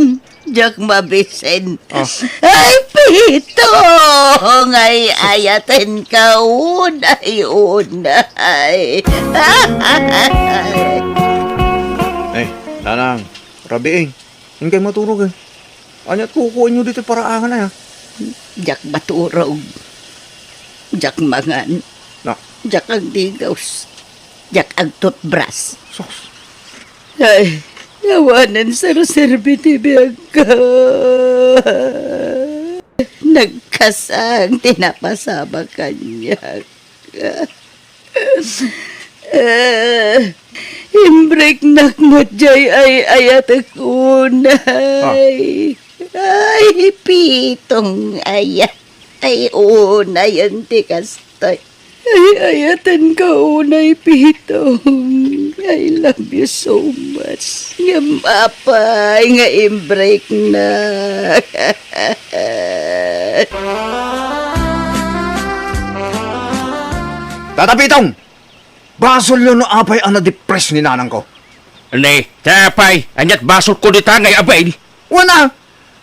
Diak mabisen. Ah. Ay, Pitong! Ay, ayatenka unay, unay. Ay, nanang, rabiing. Inkay maturog, eh. Ania't kukuenyo ditoy paraangan, ay, ah? Diak maturog. Diak mangan. Na? Diak agdigaws. Diak agtutbras. Sus. Ay, awanen serserbi ti biagko. Nagkasang ti napasamak kaniak. Eh, imbreaknak met jay ay-ayatek unay. Ah. Ay, Pitong aya. Ay, unayen ti kasta. Ay, ayatenka unay, Pitong. I love you so much. Ngem apay nga imbreaknak? Tata Pitong! Basolyo no apay a nadepres ni nanangko. Ne, ta apay, ania't basolko dita nga Abel? Wen a,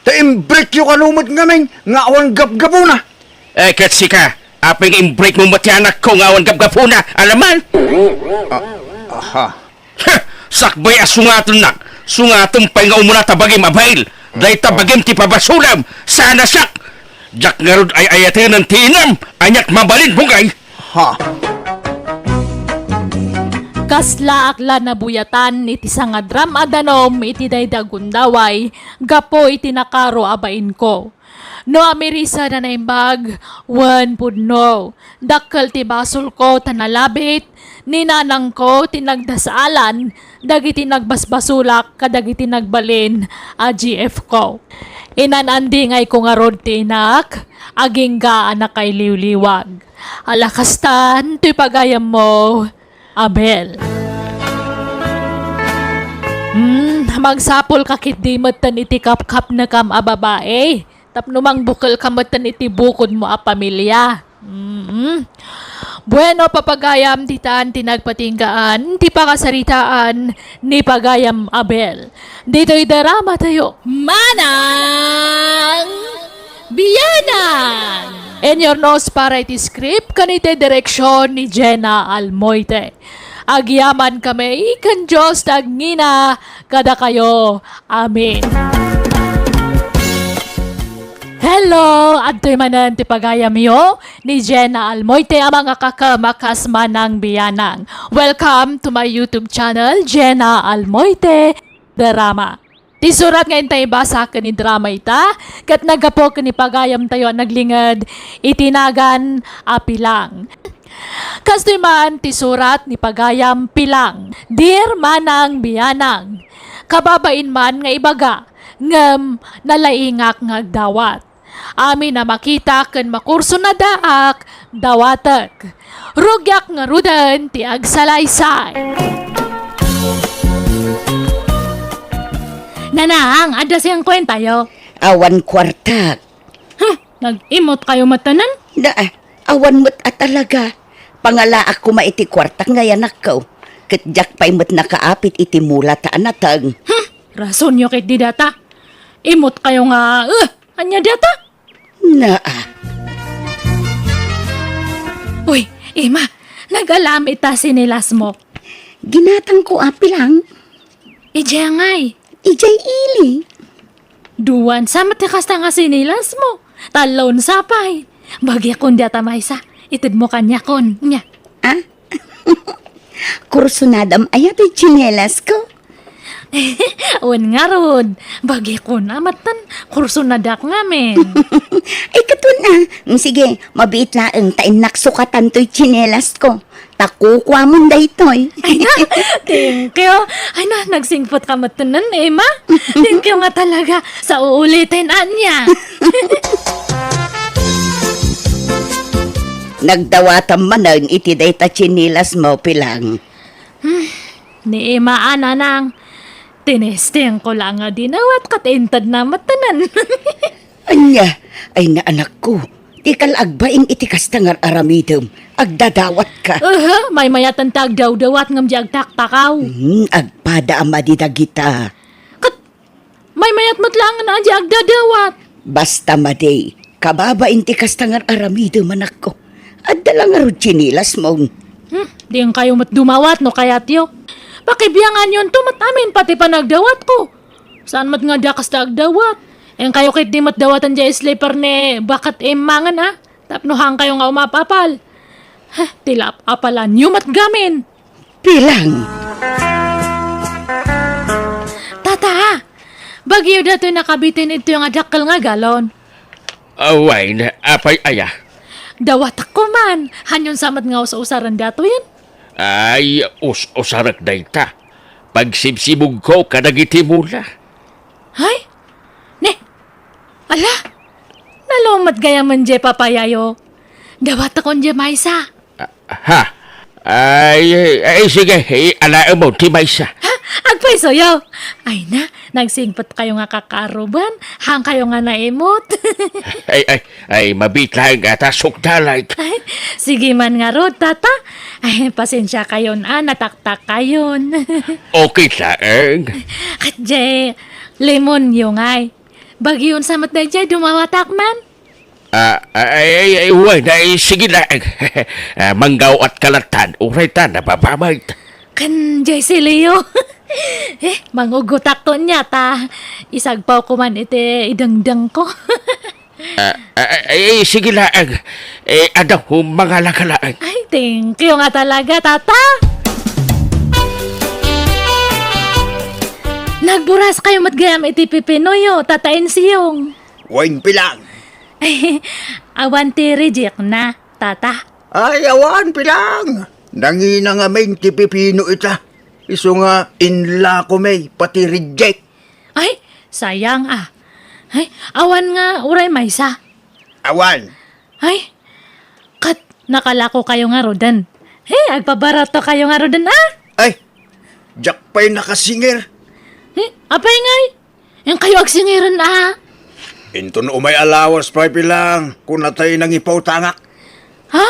ta imbreakyo kano met ngamin nga awan gapgapuna. Eh, ket sika, apay nga imbreakmo met ti anakko nga awan gapgapuna, alaman? Ah, aha. Heh! Sakbay a sungatennak, sungatem pay nga umuna ta bagim Abel. Dayta bagim ti pabasolem, saan a siak. Diak ngarud ay-ayatenen ti inam, ania't mabalin, bungay. Ha? Kaslaak la nabuyatan iti sangadram a danum iti daydi a gundaway gapu iti nakaro a bainko. No amirisen a naimbag, wen pudno. Dakkel ti basolko ta nalabit, ni nanangko ti nagdasaalan dagiti nagbasbasolak kadagiti nagbalin a G F ko. Inan-andingayko ngarud ti inak, agingga a nakailiwliwag. Ala kastan, toy pagayammo, Abel. Hmm, magsapulka ketdi metten iti kapkapnekam a babai. Tapno mangbukelka metten iti bukodmo a pamilia. Mm. Bueno, papagayam, ditan ti nagpatinggaan ti pakasaritaan ni pagayam Abel. Ditoy drama tayo. Manang Bianang! In your nose para iti script, ken iti direksyon ni Jenna Almoite. Agyamankami ken Dios ti agngina kadakayo. Amen. Hello! Adtoy manen ti pagayamyo ni Jenna Almoite a mangakakem a kas Manang Bianang. Welcome to my YouTube channel, Jenna Almoite Drama. Ti surat nga inta ibasa ken idrama ita, ket naggapu ken ni pagayamtayo a naglinged iti nagan a Pilang. Kastoy man ti surat ni pagayam Pilang, Dear Manang Bianang, kababain man nga ibaga, ngem nalaingak nga agdawat. Amin a makita ken makurson a daak, dawatek. Rugiak ngaruden ti agsalaysay. Nanang, adda sian kuentayo? Awan kuartak. Huh, nag-imot kayo matanan? Da, awan met a talaga. Pangalaak koma iti kuartak nga yanakko. Ket diak pay met nakaapit iti mula ta anateng. Hmm, rasonyo ket di data. Imot kayo nga, eh, anya data? Naa. Uy, Ima, nagalam ita sinilas mo. Ginatangko a pilang. Idiay ngay. Idiay ili. Duan sa met ti kasta nga sinilas mo. Talon sa pay. Bagikon diata maysa. Itedmo kaniakon. Nya. Ah? Kursunadam aya ti tsinelas ko? Wen ngarud, bagikon a metten, kursunadak ngamin. Ay, katun a. Mm, sige, mabiit laeng ta innak sukatan toy tsinelas ko. Ta kukuamon daytoy. Ay na, thank you. Ay na, nagsingpet ka metten, Ima. Thank you nga talaga. Sa uulitin, anya. Nagdawatam manen iti dayta tsinelas mo, Pilang. Hmm, ni Ima a, Nanang. Tinesting ko lang nga dinawat ket intedna metten. Anya, ay na anakko, dika la agbain iti kasta nga aramidem, agdadawatka. Aha, maymayaten ti agdawdawat ngem di agtaktakaw. Hmm, agpada a madi dagita. Ket maymayat met laeng a di agdadawat. Basta madi, kababain ti kasta nga aramidem, anakko. Adda la ngarud tsinelas mo. Hmm, diin kayo met dumawat no kayatyo. Pakibianganyon to met amin pati panagdawatko. Saan met nga dakas ta agdawat? Inkayo ket di met dawaten diay slipper ni Baket Immangen a. Tapno haankayo nga umapapal. Heh, ti lap-apalanyo met gamin. Pilang. Tata, bagyo datoy nakabitin ito nga dakkel nga galon. Awayen, apay aya? Dawatakko man. Hanyon sa met nga us-usaren datoyen? Ay, us-usarek dayta. Pagsibsibugko kadagiti mula. Ay? Ne? Ala? Nalumet gayamen diay papayayo. Dawatakon diay maysa. Ah, ha? Ay, ay, sige, alaem mo ti maysa. Ha? Agpaysoyo? Ay na, nagsingpet kayo nga kakaruban, hang kayo nga naimot. Ay, ay, ay, mabitlang ata sukdalag. Ay, sige man ngarud, tata. Ay, pasensia kayon a, nataktak kayon. Okay laeng. Ket diay, lemon yo ngay. Bagyon sa met daydiay, dumawatak man. Ah, ay, ay, ay, wen, ay, sige na. Ah, manggaw-at ka latta, uray ta, napapamayt. Kan Jessie Leo. Eh, mangugutak to niya ta. Isagpaw ko man iti idengdeng ko. Ah, ah, ay, ay, sige laeng. Eh, adda ko mangala ka laeng. Ay, thank you nga talaga, tata. Nagburas kayo met gayam iti pipinoyo, Tata Insiong. Wen, Pilang. Awan ti reject na, tata. Ay, awan, Pilang. Nangina ngamin ti pipino ita. Isu nga inla ko may pati reject. Ay, sayang a. Ay, awan nga uray maysa. Awan. Ay, ket nakalako kayo ngaruden. Hey, agpabarato kayo ngaruden a. Ay, diak pay nakasingir. Hmm, apay ngay? Yan kayo agsingiran a. Inton umay a lawas pay, Pilang, kunatay nangipaw tangak. Ha?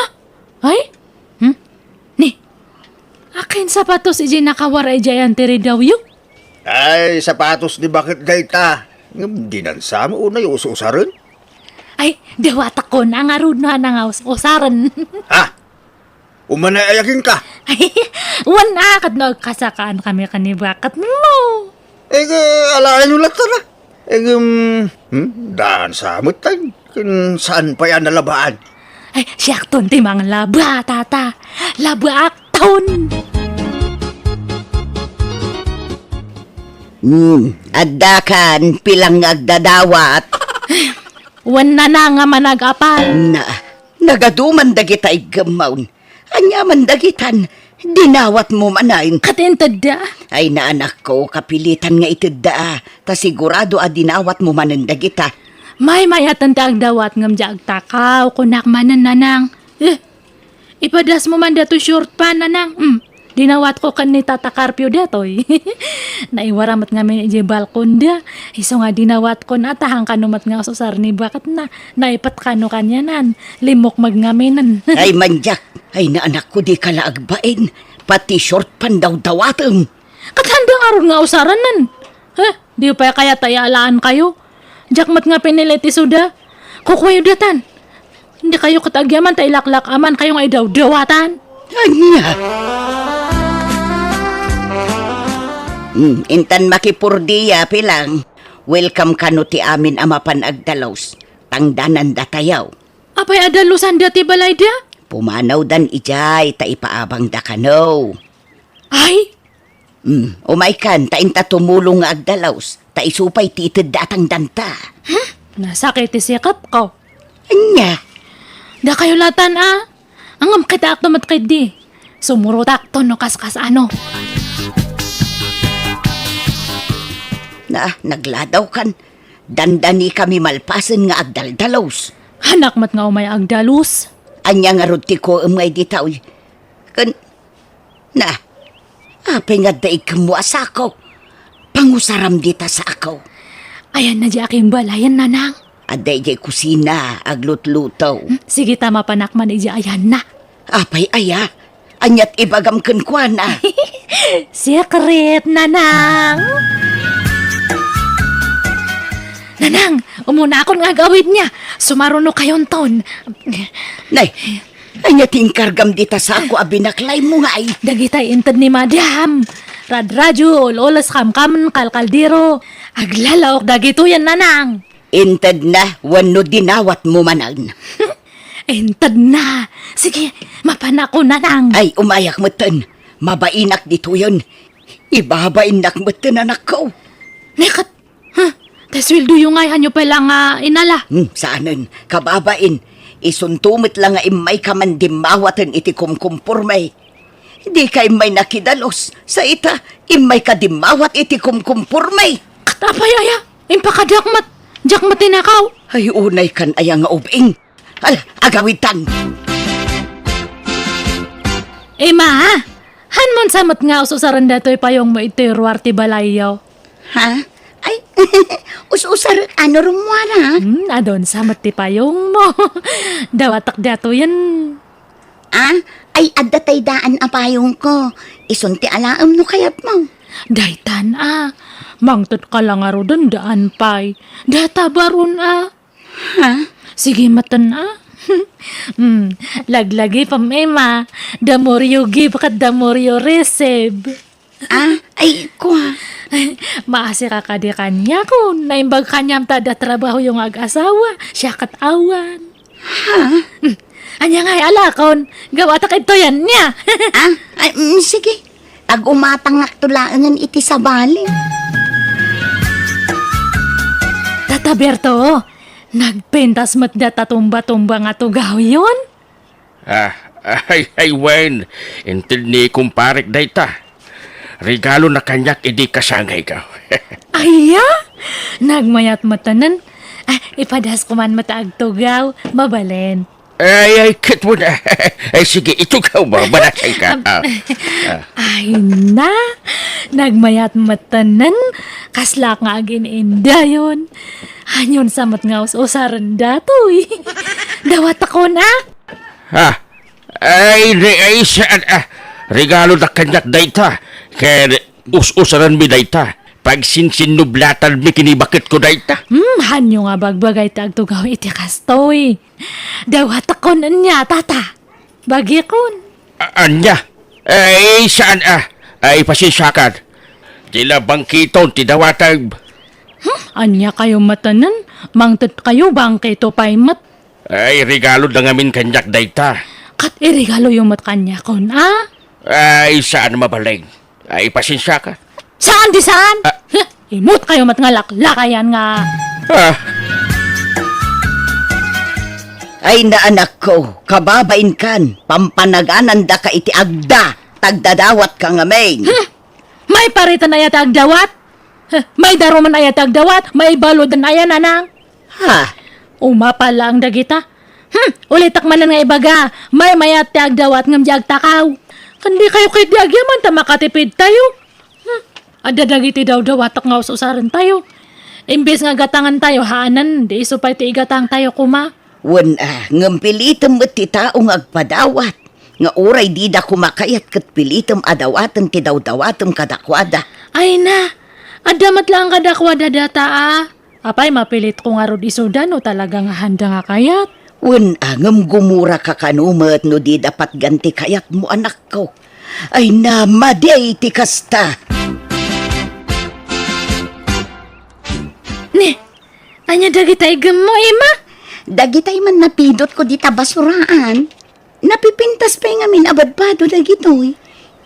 Ay? Hmm? Ni, akin sapatos iti nakawar ay diayan ti ridawyo? Ay, sapatos ni Baket dayta. Ngem dinan sa mo unay us-usaren? Ay, dawatakon a ngarud no a nangaus-usaren. Ha? Umanay ayaginka? Wen a, ket no agkasakaan kami ken ni Baket mo. Eh, alaen mo latta na. Eh, um, hmm, daan sa met, tay. Ken saan pay a nalabaan? Ay, siakton ti manglaba, tata. Labaakton. Hmm, adda kan pilang nga agdadawat. Wen nana nga managapal. Na, nagaduman dagita iggemmawn. Ania man dagitan, dinawatmo manen. Ket intedda? Ay, naanakko, kapilitan nga itedda, a, ta sigurado a dinawatmo manen dagita. Maymayaten ti agdawat ngem di agtakaw, kunak manen, nanang. Eh, ipadasmo man datoy short pa, nanang. Hmm, dinawatko ken ni Tata Carpio datoy. Naiwara met ngamin idiay balkonda. Isu nga dinawatkon a, ta hangkano met nga ususar ni Baket na. Naipet kano kanianan. Limmukmeg ngaminen. Ay, mandiak. Ay, naanakko, dika la agbain. Pati short pandawdawatem. Ket haanda ngarud nga usaranen. He, di pay kayat ta ialaankayo. Diak met nga pinili ti isuda. Kukuayo datan. Dikayo ket agyaman ta ilaklak-amankayo nga idawdawatan. Ania? Hmm, intan makipurdia, Pilang. Welcome kano ti amin a mapan agdalus. Tangdanandatayo. Apay a dalusanda ti balayda? Pumanawdan idiay ta ipaabangda kano. Ay, Hmm, umaykan, ta inta tumulong nga agdalus, ta isu pay ti itedda a tangdanta. Hmm? Nasakit ti sikapko. Ania? Dakayo latan a. Ngem kitaakto met ketdi. Sumurotakto no kaskas ano. Na, nagladawkan. Dandanikami malpasen nga agdaldalus. Hanak met nga umay agdalus. Ania ngarud ti kuem nga idi tawi? Ken, na, apay nga adda ikemmo a sako? Pangusaram dita sako. Ayanna diay akimbalayen, nanang. Adda idiay kusina, aglutluto. Hmm, sige ta mapanak man idiay ayanna. Apay aya? Aniat ibagam kenkuana? Secret, nanang. Nanang, umunakon nga agawid nia. Sumarunokayonton. Nay, ania ti inkargam dita sako a binaklaymo ngay? Dagitay inted ni Madam. Radradio, ul-ules, kamkam, kalkaldero. Aglalaok dagitoyen, nanang. Intedna wenno dinawatmo manen? Intedna. Sige, mapanakon, nanang. Ay, umayak metten. Mabainak ditoyen. Ibabainnak metten, anakko. Neket, huh? Ta sueldoyo ngay, hanyo pay la nga inala. Hmm, saanen. Kababain, isunto met la nga immayka man dimmawaten iti kumkumporme. Dika immay nakidalus, sa ita, immayka dimmawat iti kumkumporme. Ket apay aya? Impakadiak met, diak met tinakaw. Ay, unaykan aya nga ubing. Ala, agawidtan. Ima, hanmon sa met nga us-usaren datoy payongmo iti ruar ti balayyo? Ha? Ay, us-usar, ano rummuara? Hmm, adun sa met ti payongmo. Dawatek datoyen. Ah, ay, adda tay daan a payongko. Isun ti alaem no kayatmo. Daytan a. Mangted ka la ngaruden daan pay. Data baron a. Ha? Sige metten a. Hmm, laglagi pay, Ima. The more you give ket the more you receive. Ah, ay, kua. Maasika kadi kaniakon. Naimbag kaniam ta adda trabahoyo nga ag-asawa. Siak ket awan. Ha? Hmm. Ania ngay alakon? Gawatak idtoyen nia. Ah, ay, mm, sige. Agumatangakto laengen iti sabali. Tata Berto, nagpintas met data tumba-tumba nga tugawyon? Ah, ay, ay, wen, inted ni kumparek dayta. Regalona kaniak idi kasangayko. Aya? Nagmayat metten. Ah, ipadasko man met agtugaw, mabalin. Ay, ay, ket mo na. Ay, sige, itugaw mo, manasay ka. Am, Ah, ah. Ay na, nagmayat metten. Kasla nga agin-indayon. Hanyon sa met nga us-usaren datoy. Dawatakon a. Ha? Ay, re-, ay, saan, ah, regalo da kaniak dayta. Ken us-usaranmi dayta. Pagsinsinnublatanmi ken ni baketko dayta. Hmm, hanyo nga bagbagay ti agtugaw iti kastoy. Dawatakon ania, tata. Bagikon. A-, ania? Ay, saan, ah? Ay, pasensiakan. Ti la bangketon ti dawatem. Hmm, ania kayo metten? Mangted kayo, bangketo pay met. Ay, regalo da ngamin kaniak dayta. Ket iregaloyo met kaniakon, a? Ay, saan mabalin. Ay, pasensiaka. Saan di saan? Ah. Huh, imut kayo met nga laklakayan nga. Ah. Ay, naanakko, kababainkan, pampanaganandaka iti agda, tagdadawatka ngamin. Hmm. Maipariten aya ti agdawat? Huh, maidarumen aya ti agdawat? Maibaludan aya, nanang? Ha? Umapal laeng dagita. Hmm, ulitek manen nga ibaga, maymayat ti agdawat ngem di agtakaw. Ken dikayo ketdi agyaman ta makatipidtayo. Hmm, adda dagiti dawdawatek nga us-usarentayo. Imbes nga gatangentayo, haanen, di isu pay ti igatangtayo koma. Wen a, ngem pilitem met ti tao nga agpadawat. Nga uray dida koma kayat ket pilitem a dawaten ti dawdawatem kadakuada. Ay na, adda met laeng kadakuada data a. Apay, mapilitko ngarud isuda no talaga nga haanda nga kayat? Wen a, ngem gumuraka kano met no dida patgan ti kayatmo, anakko. Ay na, madi ti kasta. Ni, ania dagita iggemmo, Emma? Dagitay man napidotko dita basuraan. Napipintas pay ngamin a badbado dagitoy.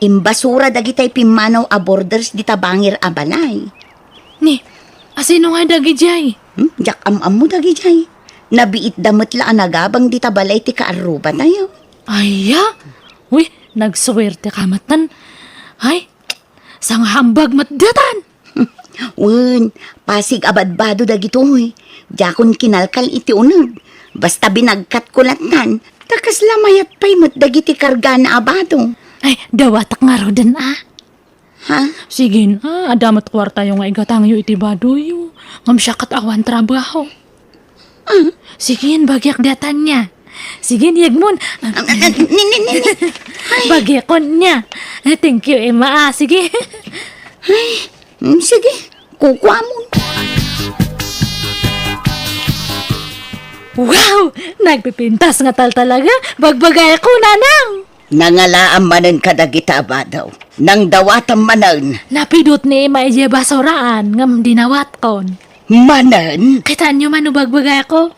Imbasura dagitay pimmanaw a borders dita bangir a balay. Ni, asino nga dagidiay? Hmm? Diak am-ammo dagidiay. Nabiitda met la a nagabang dita balay ti kaarrubatayo. Aya? Uy, nagsuwerte ka metten. Ay, sangahambag met datan. Wen, pasig a badbado dagitoy. Diakon kinalkal iti uneg. Basta binagkatko lattan, ta kasla mayat pay met dagiti kargana a bado. Ay, dawatak ngaruden a. Ha? Sige na, adda met kuartayo nga igatangyo iti badoyo. Ngem siak ket awan trabaho. Ah. Sige, bagiak datan nia. Sige, yegmon. Ah, ah, ah, ni, ni, ni, ni. Ay. Bagiakon nia. Ah, thank you, Emma. Ah, sige. Ay, mm, sige. Kukuamon. Wow! Nagpipintas nga tal talaga. Bagbagayko, nanang. Nangalaam manen kadagita a bado. Nangdawatam manen. Napidot ni Emma idiay basuraan, ngem dinawatkon. Manen? Kitaenyo man no bagbagayko.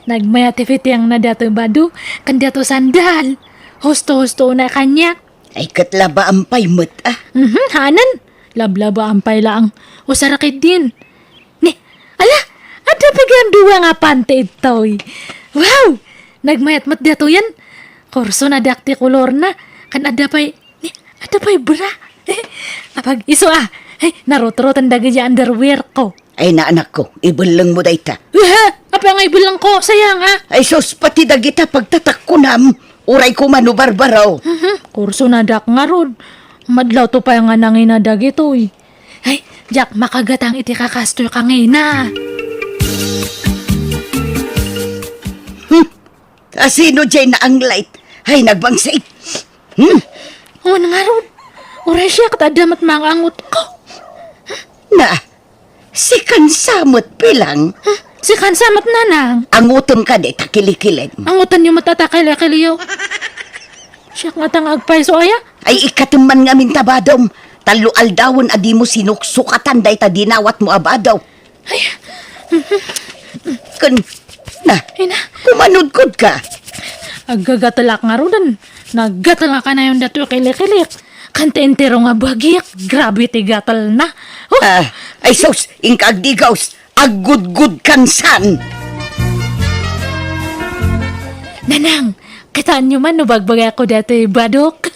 Nagmayat ti fitiangna datoy bado, ken datoy sandal. Husto-husto na kaniak. Ay, ket labaam pay met, ah. Mhm, hanen. Lablabaam pay laeng. Usara ketdin. Ni, ala, adda pay gayam dua nga panty ditoy. Wow! Nagmayat met datoyen. Kurso na diak ti kolorna. Ken adda pay, ni, adda pay bra. Apag-isu a. Ay, narutroten dagiti underwear ko. Ay, na, anakko, ibellengmo dayta. Aha! Apay nga ibellengko? Sayang a. Ay, sus, pati dagita pagtatakkonam. Uray koma no barbaro. Mhm, kurso na diak ngarud. Madlawto pay nga nangina dagitoy. Ay, diak makagatang iti kakastoy kangina. Hmm. Asino diay naanglait? Ay, nagbangsit. Hmm? Wen ngarud. Uray siak ta adda met maang-angutko. Na, si Kansa met, pilang? Hmm? Si Kansa met, nanang? Angutem kadi ta kilikilim. Angutenyo met ta kilikiliyo. Siak ngata nga agpayso aya? Ay, ikkatem man ngamin ta badom. Tallo aldawen a dimo sinuksukatan dayta dinawatmo a bado. Ay. Ken, na, Ina. Kumanudkodka. Aggagatelak ngaruden. Naggatel nga kanayon datoy kilikilik. Ken ti entero nga bagik, grabe ti gatelna. Oh! Ah, ay sus, inka agdigaws. Aggudgud kansan. Nanang, kitaenyo man no bagbagayko datoy badok.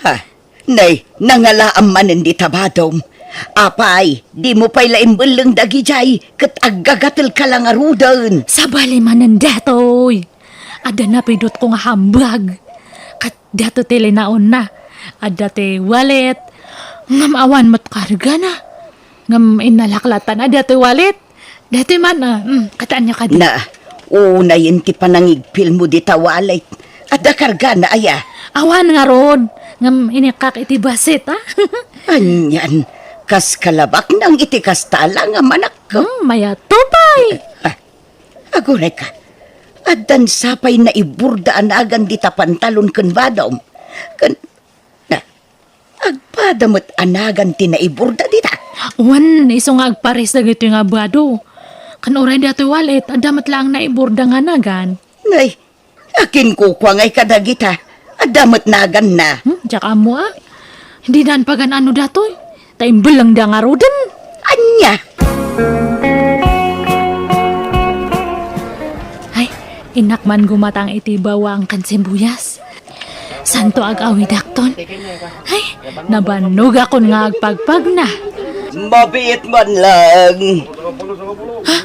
Ha? Nay, nangalaam manen dita badom. Apay, dimo pay la imbelleng dagidiay ket aggagatelka la ngaruden. Sabali manen datoy. Adda napidotko nga hambag. Ket datoy ti linaonna. Adda ti wallet. Ngem awan met kargana. Ngem innalak lattan a datoy wallet. Datoy man, ah, mm, kitaenyo kadi. Na, unayen ti panangigpilmo dita wallet. Adda kargana aya? Awan ngarud. Ngem inikkak iti bassit, ah. Anian, kas kalabaknang iti kasta la nga manakko. Hmm, mayat to pay. Ah, aguray ka. Addan sapay naiburda a nagan dita pantalon ken badom. Ken, na, agpada met a nagan ti naiburda dita. Wen, isu nga agpares dagitoy nga bado. Ken uray datoy wallet, adda met laeng naiburda nga nagan. Nay, akin kukua ngay kadagita. Adda met naganna. Hmm, diak ammo, ah. Didan pagan-ano datoy. Ta imbellengda ngaruden. Ania? Ay, innak man gumatang iti bawang ken sibuyas. Santo ag-awidakton. Ay, nabannogakon nga agpagpagna. Mabiit man lang. Ha?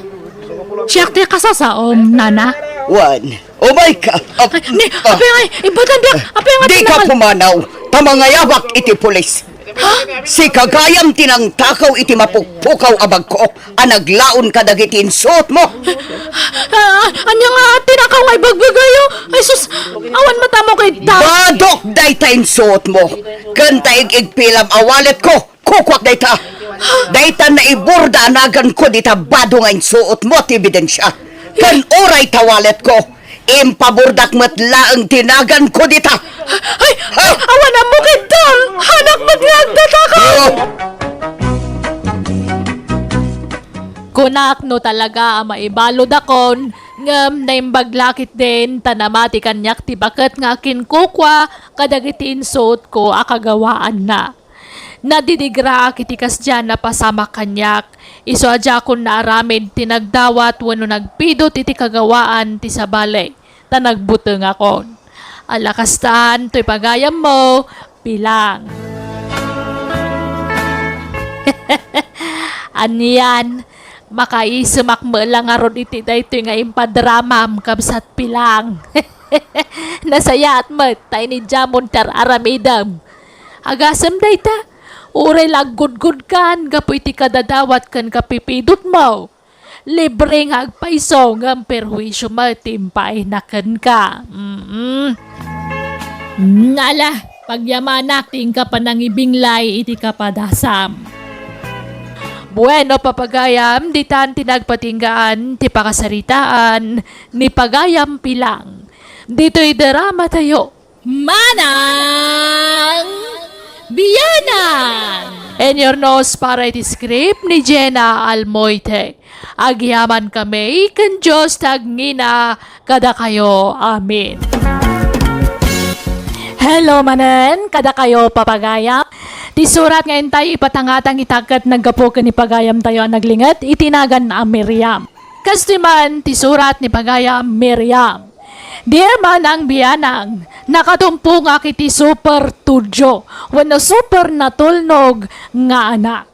Siak ti kasasaom, nana? Wen, umay ka. Ap-, Ay, ni, ah. Apay ngay, ibatan da. Apay ngay, Di ka tinangan. Pumanaw. Ta mangayabak iti pulis. Sika gayam ti nangtakaw iti mapukpukaw a bagko a naglaon kadagiti insuotmo. Ah, ania nga tinakaw nga ibagbagayo? Ay sus, awan matamo kay ta. Badok dayta insuotmo. Ken ta ig-igpilam a walletko, kukuak dayta. Dayta naiborda a naganko dita bado nga insuotmo ti ebidensia. Ken uray ta walletko, impabordak met laeng ti naganko dita. Ay, ay, awan ammo kay ta. Hanak met nga agtatakaw. Oh. Kunak no talaga a maibaludakon, ngem naimbag la ketdin ta namati kaniak ti baket nga akinkukua kadagiti insuotko a kagawaanna. Nadidigraak iti kasdiay a napasamak kaniak, isu a diakon naaramid ti nagdawat wenno nagpidut iti kagawaan ti sabali, ta nagbutengakon. Ala kastan toy pagayammo, Pilang. Anian, makaisemak met la ngarud iti daytoy nga impadramam, kabsat Pilang. Nasayaat met ta inidiamon ti ar-aramidem. Agasem dayta, uray la aggudgudkan gapu iti kadadawat ken kapipidutmo. Libre nga agpayso ngem perhuisio met ti impaayna kenka. Mm. Ala, pagyamanak ti inka panangibinglay iti kapadasam. Bueno, papagayam, ditan ti nagpatinggaan ti pakasaritaan ni Pagayam Pilang. Ditoy drama tayo. Manang Bianang! Inyurnos para iti script ni Jenna Almoite. Agyamankami ken Dios ti agngina kadakayo. Amen. Hello manen, kadakayo papagayam. Ti surat nga intay ipatangatang ita ket naggapu ken ni pagayamtayo a naglinget iti nagan a Miriam. Kastoy man ti surat ni pagayam Miriam. Dear Manang Bianang, nakatumpongak iti super tudyo wenno super natulnog nga anak.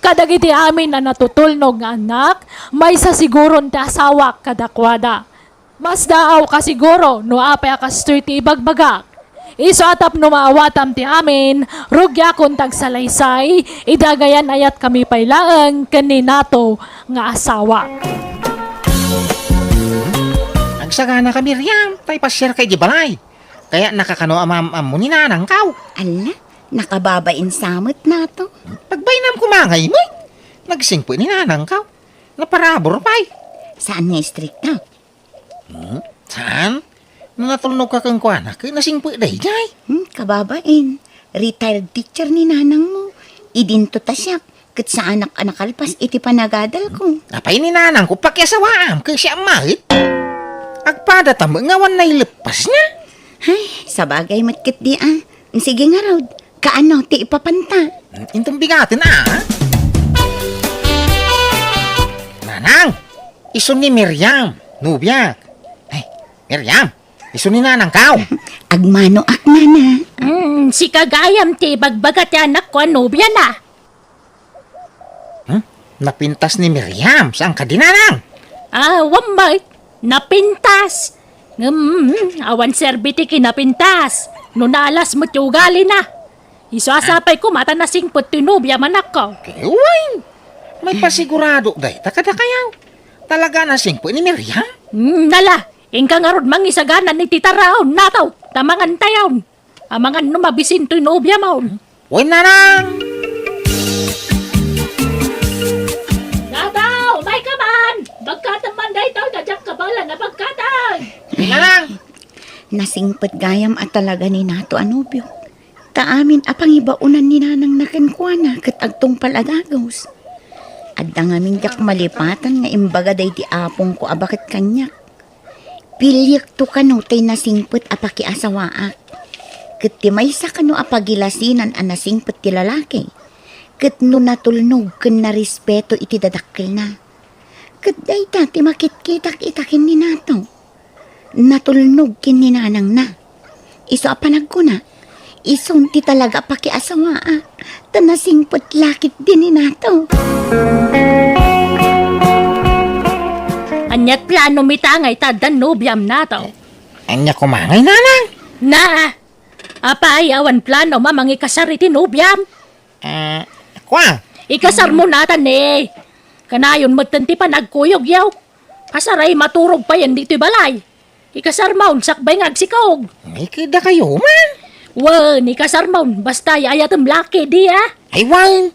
Kadagiti amin a natutulnog nga anak, maysa siguron ti asawak kadakuada. Masdaawka siguro no apay a kastoy ti ibagbagak. Isu a tapno maawatam ti amin, rugiakon ti agsalaysay, idi agayan-ayatkami pay laeng ken ni Nato nga asawa. Agsaganaka, Miriam, tay pasiarka iti balay. Kayatnaka kano a maam-ammo ni nanangkaw. Ala, nakababain sa met, Nato. Pagbainam koma ngay met. Nagsingpet ni nanangkaw. Naparabur pay. Saan nga istrikta? Hmm? Saan? No natulnogka kenkuana, ket nasingpet daydiay. Hmm, kababain. Retired teacher ni nanangmo. Idinto ta siak, ket saanak a nakalpas iti panagadalko. Apay ni nanangko, pakiasawaam, ket siak met. Agpadata met nga awan naileppasna. Ay, sabagay met ketdi a. Sige ngarud, kaano ti ipapanta? Inton bigaten a. Nanang! Isu ni Miriam, nobiak. Ay, Miriam, isu ni nanangkaw. Agmanoak, nana. Hmm, sika gayam ti ibagbaga ti anakko a nobiana. Hmm? Napintas ni Miriam, saan kadi, nanang? Ah, awan met. Napintas. Ngem, awan serbi ti kinapintas. No naalas met ti ugalina. Isu a sapay koma ta nasingpet ti nobiam, anakko. Wen, maipasigurado dayta kadakayo. Talaga a nasingpet ni Miriam? Hmm, ala, inka ngarud mangisagana iti taraon, Nato, ta mangantayon. Amangan no mabisin toy nobiam. Wen, nanang! Nato, umayka man! Bagkatem man daytoy, ta diak kabaelan a bagkaten! Nanang! Nasingpet gayam a talaga ni Nato a nobio. Ta amin a pangibaonan ni nanangna kenkuana ket agtungpal a dagus. Adda ngamin diak malipatan nga imbaga daydi apongko a baket kaniak. Piliekto kano tay nasingpet a pakiasawaak. Ket ti maysa kano a pagilasinan a nasingpet ti lalaki, ket no natulnog ken narespeto iti dadakkelna. Ket dayta ti makitkitak ita ken ni Nato. Natulnog ken ni nanangna. Isu a panagkuna, isun ti talaga a pakiasawaak, ta nasingpet la ketdi ni Nato. Ania ti planom ita nga ita addan nobiam, Nato? Ania koma ngay, nanang? Na, apay, awan planom a mangikasar iti nobiam? Ah, kua? Ikasarmo natan, eh. Kanayon metten ti panagkuyogyo. Asaray maturog payen ditoy balay. Ikasarmo, sakbay nga agsikog. Ay, kida kayo man. Wen, ikasarmo, basta ay-ayatem laki, di, ah? Ay, wen.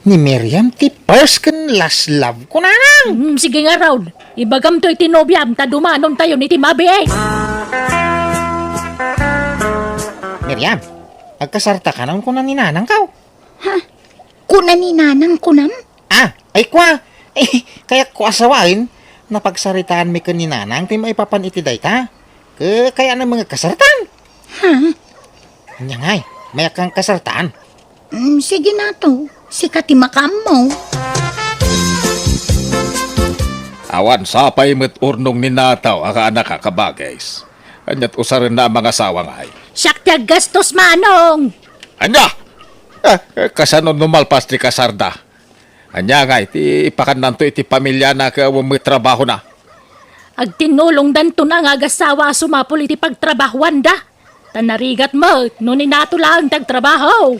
Ni Miriam ti first ken last love ko, nanang. Mm, sige ngarud. Ibagam to iti nobiam, ta dumanon tayo iti mabiit. Miriam, agkasarta ka naman kuna ni nanang kaw. Ha? Kuna ni nanang kunam? Ah, ay kua. Eh, kayatko a sawen, napagsaritaanmi ken ni nanang ti maipapan iti dayta. Ke, kayatna met nga kasartan. Ha? Ania ngay, mayat nga kasartan? Mm, sige na to. Sika ti makaammo. Awan sapay met urnong ni Nataw a kaanak a kabages. Aniat usarenna a mangasawa ngay? Siak ti aggastos, Manong! Ania? Ah, eh, kasano no malpas ti kasarda? Ania ngay ti ipakannanto iti pamiliana ken awan met trabahona? Agtinnulongdanto na nga agassawa a sumapul iti pagtrabahoanda. Ta narigat met no ni Nato laeng ti agtrabaho.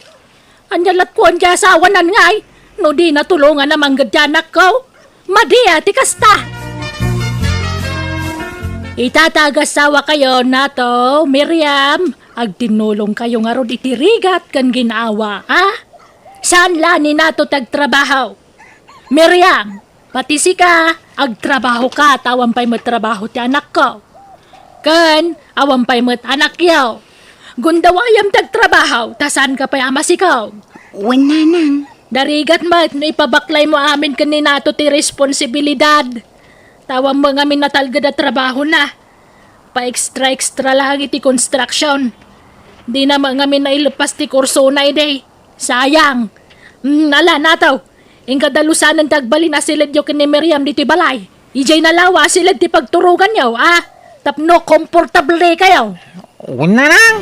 Ania latkuan ti asawanan ngay no dina tulongan a mangged ti anakko? Madi a ti kasta! Ita ta agassawakayo, Nato, Miriam, agtinnulongkayo ngarud iti rigat ken gin-awa, a? Saan la ni Nato ti agtrabaho? Miriam, pati sika, agtrabahoka ta awan pay met trabaho ti anakko. Ken awan pay met anakyo. Gundawayam ti agtrabaho, ta saanka pay a masikog. Wen, nanang. Narigat met no ipabaklaymo amin ken ni Nato ti responsibilidad. Ta awan met ngamin natalged a trabahona. Pa-extra-extra laeng iti construction. Dina met ngamin nailepas ti kursona idi. Sayang. Mm, ala, Nato. Inka dalusanen ti agbalin a siledyo ken ni Miriam ditoy balay. Idiay nalawa a siled ti pagturoganyo, a? Tapno komportablekayo. Wen, nanang.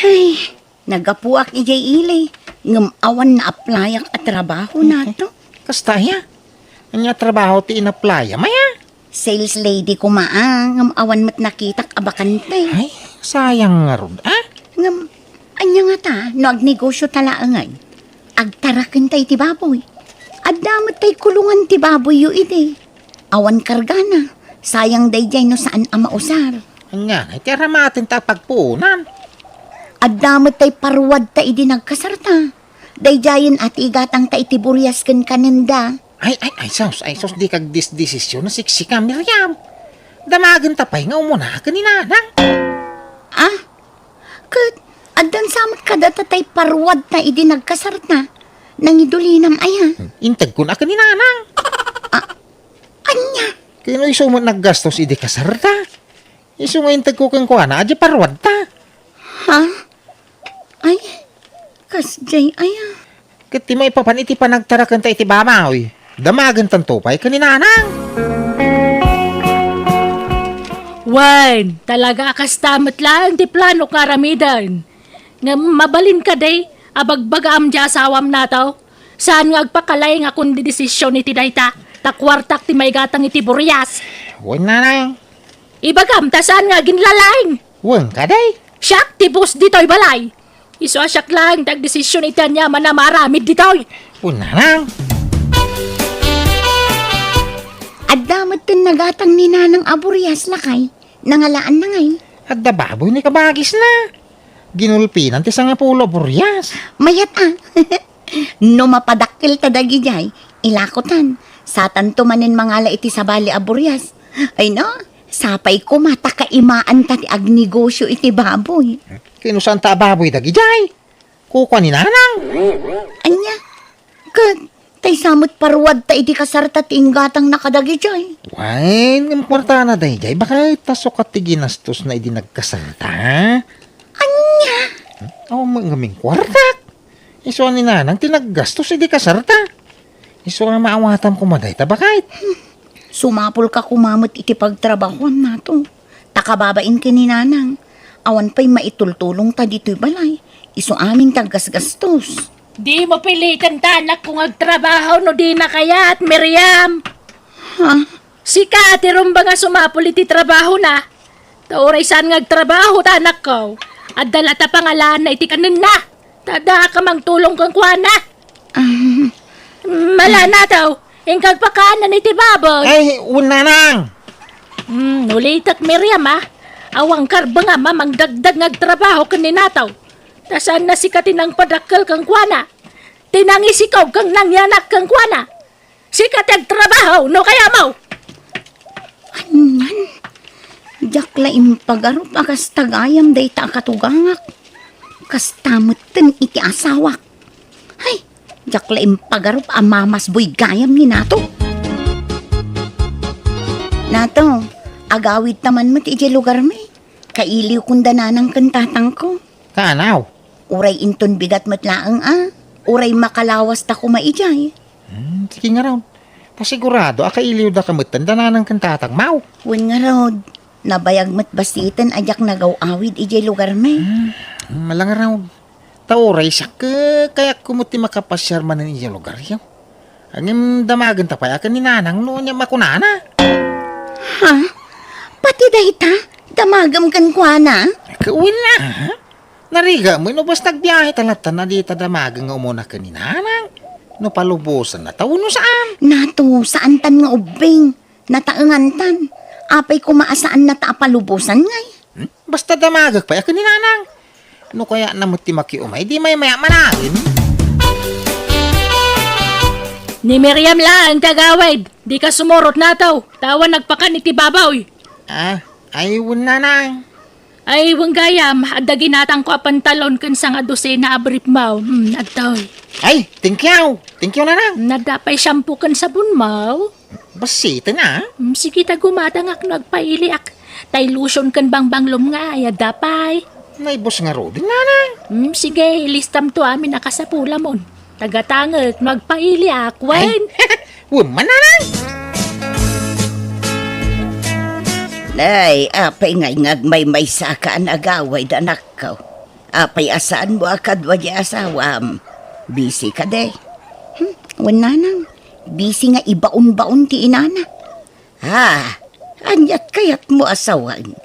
Ay, nagapuak idiay ili, ngem awan naaplayak a trabaho, Nato. Kasta aya? Ania a trabaho ti inaplayam aya? Sales lady koma, a, ngem awan met nakitak a bakante. Ay, sayang ngarud, a? Ngem, ania ngata, no agnegosyo ta laengen? Agtarakenta iti baboy. Adda met tay kulongan ti baboyyo idi. Awan kargana. Sayang daydiay no saan a mausar. Ania, iti aramatenta a pagpuonan. Adda met tay paruadta idi nagkasarta. Daydiayen a ti igatangta iti burias ken kanenda. Ay, ay, ay, sus, ay, sus, dika agdesdesisyon a siksika, Miriam. Damagenta pay nga umuna ken ni nanang. Ah? Ket, addan sa met kadata tay paruadta idi nagkasarta. Nangidulinam aya? Integkon a ken ni nanang. Ah, ania? Ken no isu met naggastos idi kasarta. Isu nga integko kenkuana, a di paruadta. Ha? Ay, kasdiay aya. Ket ti maipapan iti panagtarakenta iti baboy, damagentanto pay ken ni nanang. Wen, talaga a kasta met laeng ti planok nga aramiden. Ngem mabalin kadi a bagbagaam ti asawam, Nato? Saan nga agpakalaing a kondidesisyon iti dayta, ta kuartak ti maigatang iti burias. Wen, nanang. Ibagam ta saan nga aginlalaing. Wen kadi? Siak ti boss ditoy balay. Isu a siak laeng ti agdesisyon iti aniaman a maaramid ditoy. Wen, nanang. Adda metten nagatang ni nanang a burias, lakay. Nangalaanna ngay? Adda baboy ni kabagisna. Ginulpinan ti sangapulo a burias. Mayat a. No mapadakkelta dagidiay, ilakotan. Satanto manen mangala iti sabali a burias. Ay no, sapay koma ta kaimaanta ti agnegosyo iti baboy. Ken no saanta a baboy dagidiay? Kukua ni nanang. Ania? Ket, tay sa met paruadta idi kasarta ti inggatangna kadagidiay. Wen, ngem kuartana daydiay, baket ta sukat ti ginastosna idi nagkasarta. Ania? Awan met ngamin kuartak. Isu a ni nanang ti naggastos idi kasarta. Isu a maawatam koma dayta, baket. Sumapulka koma met iti pagtrabahoam, Nato. Ta kababain ken ni nanang, awan pay maitultulongta ditoy balay. Isu amin ti aggasgastos. Dimo piliten ti anakko nga agtrabaho no dina kayat, Miriam. Ha? Sika ti rumbeng a sumapul iti trabahona. Ta uray saan nga agtrabaho ti anakko, Adda latta pangalaanna iti kanenna. Ta adda ka mangtulong kenkuana. Ah. Mala, Nato, inka agpakaanna iti baboy. Ay, wen, Nanang. Hmm, ulitek, Miriam, a. Awan karbengam a mangdagdag nga agtrabaho ken ni Nato. Ta saanna sika ti nangpadakkel kenkuana. Ti nangisikaw ken nangyanak kenkuana. Sika ti agtrabaho, no kayatmo. Anian? Diak la impagarup a kasta gayam dayta a katugangak. Kasta metten iti asawak. Hay, diak la impagarup a mamasboy gayam ni Nato. Nato, agawidta man met idiay lugarmi. Kailiwkon da nanang ken tatangko. Kanaw. Uray inton bigat met laeng a, uray makalawasta koma idiay. Hmm, sige ngarud. Ta sigurado a kailiwda ka metten da nanang ken tatangmo. Wen ngarud, nabayag met basiten a diak nagaw-awid idiay lugarmi. Hmm, mala ngarud. Ta uray siak, eh, kayatko met ti makapasiar manen idiay lugaryo. Ngem damagenta pay a ken ni nanang no ania makunana. Ha? Pati dayta? Damagem kenkuana? Ket wen a. Narigat met no basta agbiahe ta latta a dita damagem nga umuna ken ni nanang. No palubosanna ta wenno saan. Nato, saantan nga ubbing. Nataengantan. Apay koma a saannata a palubosan ngay? Hmm? Basta damagek pay a ken ni nanang. No kayatna met ti makiumay, di maymayak managen. Ni Miriam laeng ti agawid. Dika sumurot, Nato. Ta awan agpakan iti baboy. Ah, ay, wen nanang. Ay, wen gayam, adda ginatangko a pantalon ken sangadosena a briefmo. Hmm, adtoy. Ay, thank you. Thank you, nanang. Adda pay shampoo ken sabonmo. Basiten a. Hmm, sige ta gumatangak no agpailiak. Tay lotion ken bangbanglom nga ay, adda pay. Naibus ngaruden, nanang. Hmm, sige, ilistamto amin a kasapulamon. Tagatangek no agpailiak, wen. Ay, wen man, nanang. Nay, apay ngay nga agmaymaysaka a nagawid, anakko? Apay a saanmo a kadua di asawam? Busy kadi? Hmm, wen nanang, busy nga ibaon-baon ti inana. Ha? Aniat kayatmo a sawen?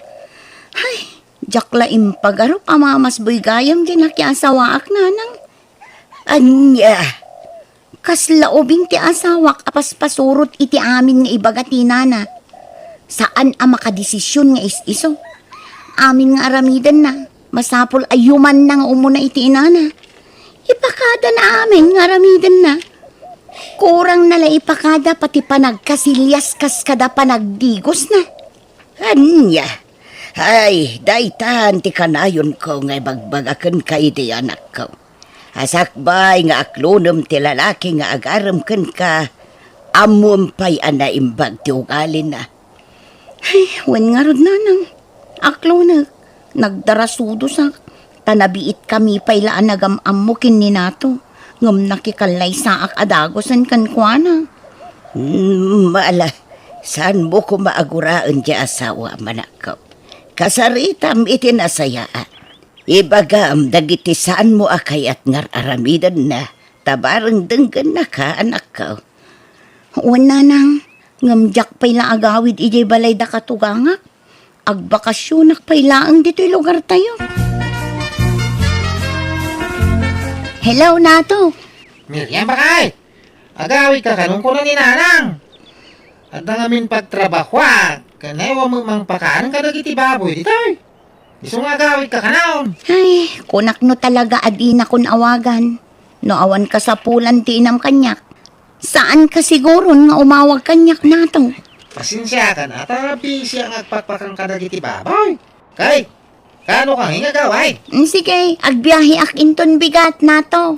Ay, diak la impagarup a mamasboy gayam ti nakiasawaak, nanang. Ania? Kasla ubing ti asawak a paspasurot iti amin nga ibaga ti nana. Saan a makadesision nga is-isu. Amin nga aramidenna, masapul a yumanna nga umuna iti inana. Ipakadana amin nga aramidenna. Kurangna la ipakada pati panagkasilias kas kada panagdigosna. Ania? Ay, daytan ti kanayonko nga ibagbaga kenka idi, anakko. A sakbay nga aklonem ti lalaki nga agarem kenka, ammom pay a naimbag ti ugalina. Ay, wen ngarud, nanang. Aklonek, nagdarasudosak, ta nabiitkami pay la a nagam-ammo ken ni Nato, ngem nakikallaysaak a dagusen kenkuana. Mm, ala, saanmo koma a guraen ti asawam, anakko. Kasaritam iti nasayaat. Ibagam dagiti saanmo a kayat nga ar-aramidenna, ta bareng denggennaka, anakko. Wen, nanang, ngem diak pay la agawid idiay balay da katugangak. Agbakasionak pay laeng ditoy lugartayo. Hello, Nato. Miriam, bakay! Agawidka kanon, kuna ni Nanang. Adda ngamin pagtrabahoak, ken awan met mangpakan kadagiti baboy ditoy. Isu nga agawidka kanon. Ay, kunak no talaga a dinakon awagan. No awan kasapulan ti inam kaniak, saanka siguron nga umawag kaniak, Nato. Pasensiakan a ta bisiak nga agpakpakan kadagiti baboy. Kay, kano ka nga agawid? Mm, sige, agbiaheak inton bigat, Nato.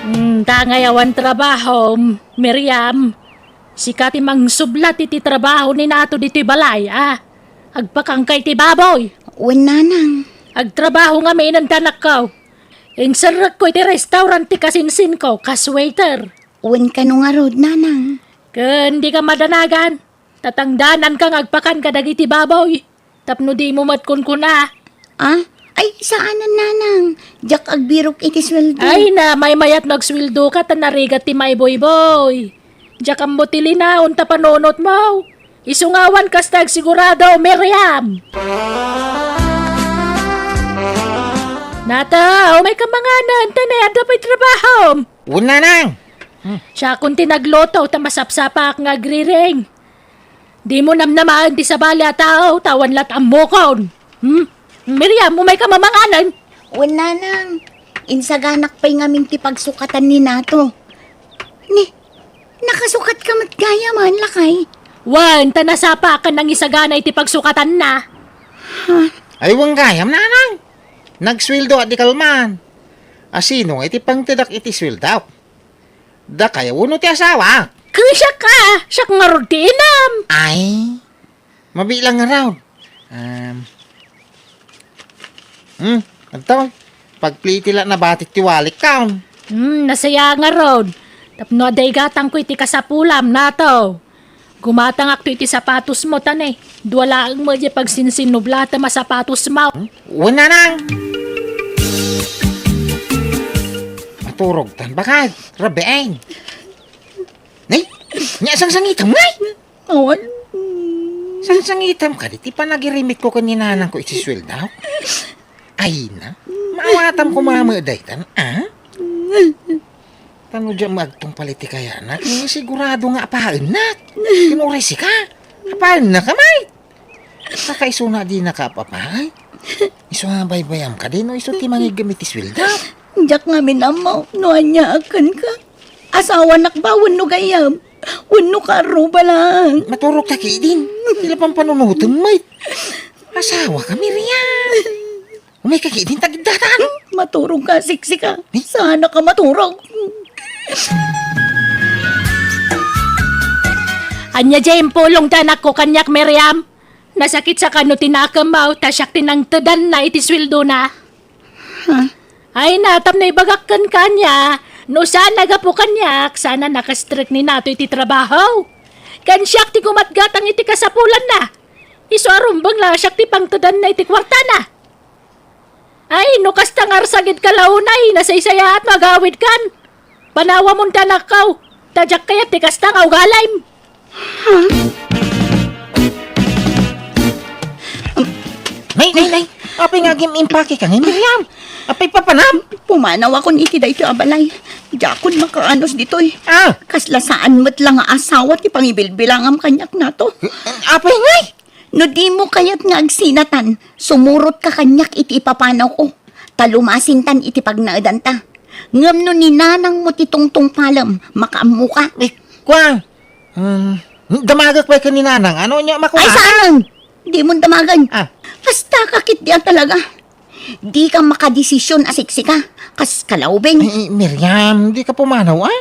Mm, ta ngay awan trabaho, Miriam. Sika ti mangsublat iti trabaho ni Nato ditoy balay, a? Agpakanka iti baboy. Wen, Nanang. Agtrabaho ngamin, anakko. Inserrekko iti restaurant ti kasinsinko, kas waiter. Wen, kano ngarud, Nanang? Ken dika madanagan. Tatangdananka nga agpakan kadagiti baboy. Tapno dimo met kunkuna. Ah? Ay, saanen, Nanang. Diak agbirok iti sueldo. Ay na, maymayat no agsueldoka ta narigat ti maibuybuy. Diak ammo ti linaon ta panunotmo. Isu nga awan kasta agsigurado, Miriam! Nata, umayka manganen, ta ne, adda pay trabahom. Wen, nanang. Siakon ti nagluto, ta masapsapaak nga agriring. Dimo namnamaen ti sabali a tao, ta awan la't ammokon. Hmm? Miriam, umayka manganen. Wen, nanang. Insaganak pay ngamin ti pagsukatan ni Nato. Ni, nakasukatka met gayam, lakay? Wen, ta nasapaakan nangisagana iti pagsukatanna. Ha? Ay, wen gayam, nanang. Nagsueldoak di kalman. A, sino nga iti pangtedak iti sueldak? Dakay wenno ti asawa? Ken siak a, siak ngarud ti inam. Ay, mabilang ngarud. Um, hmm, adto. Pagpliti la nabatik ti walik kaon. Hmm, nasaya ngarud. Tapno adda igatangko iti kasapulam, Nato. Gumatangakto iti sapatosmo, ta ne, dua laeng met diay pagsinsinnublaatem a sapatosmo. Wen, nanang. Maturogtan, baket. Rabiin. Nay, nya sangsangitam, nay. Awan. Sangsangitam kadi ti panagirimitko ken ni nanangko iti sueldak. Ay na, maawatam koma met daytan, a? Tano diak agtungpal iti kayatna, sigurado nga apaennak. Ken uray sika, apaennak a met. Saka isuna dinaka apay. Isu nga baybayam kadi no isu ti mangiggem iti sueldak. Diak ngamin ammo no ania a kenka. Asawanak ba wenno gayyem? Wenno karruba lang? Maturogta ketdin. Ti la pampanunotem met. Asawaka, Miriam. Umayka ketdin, ta giddatan. Maturogka, siksika. Eh? Saanka maturog. Ania diay impulong ti anakko kaniak, Miriam? Nasakitsa kano ti nakemmo, ta siak ti nangtedanna iti sueldona? Ha? Ay na, tapno ibagak kenka ania, no saan a gapu kaniak, saan a nakastrek ni Nato iti trabaho. Ken siak ti gumatgatang iti kasapulanna. Isu a rumbeng la siak ti pangtedanna iti kuartana. Ay, no kasta nga arsagidka la unay, nasaysayaat no agawidkan. Panawamon ti anakko, ta diak kayat ti kasta nga ugalim. Nay, nay, nay! Apay nga agim-impakeka ngay, Miriam? Apay papanam? Pumanawakon iti daytoy a balay. Diakon makaanus ditoy. Ah! Kasla saan met la nga asawa ti pangibilbilangam kaniak, Nato. Apay ngay? No dimo kayat nga agsinatan, sumurotka kaniak iti ipapanawko, ta lumasintan iti pagnaedanta. Ngem no ni nanangmo ti tungtungpalem, makaammoka. Eh, kua, um, damagek pay ken ni nanang. Ano nia makunak? Ay, saan? Dimon damagen. Ah. Kastaka ketdi a talaga. Dika makadesision a siksika, kas kalaubing. Ay, Miriam, dika pumanaw, a?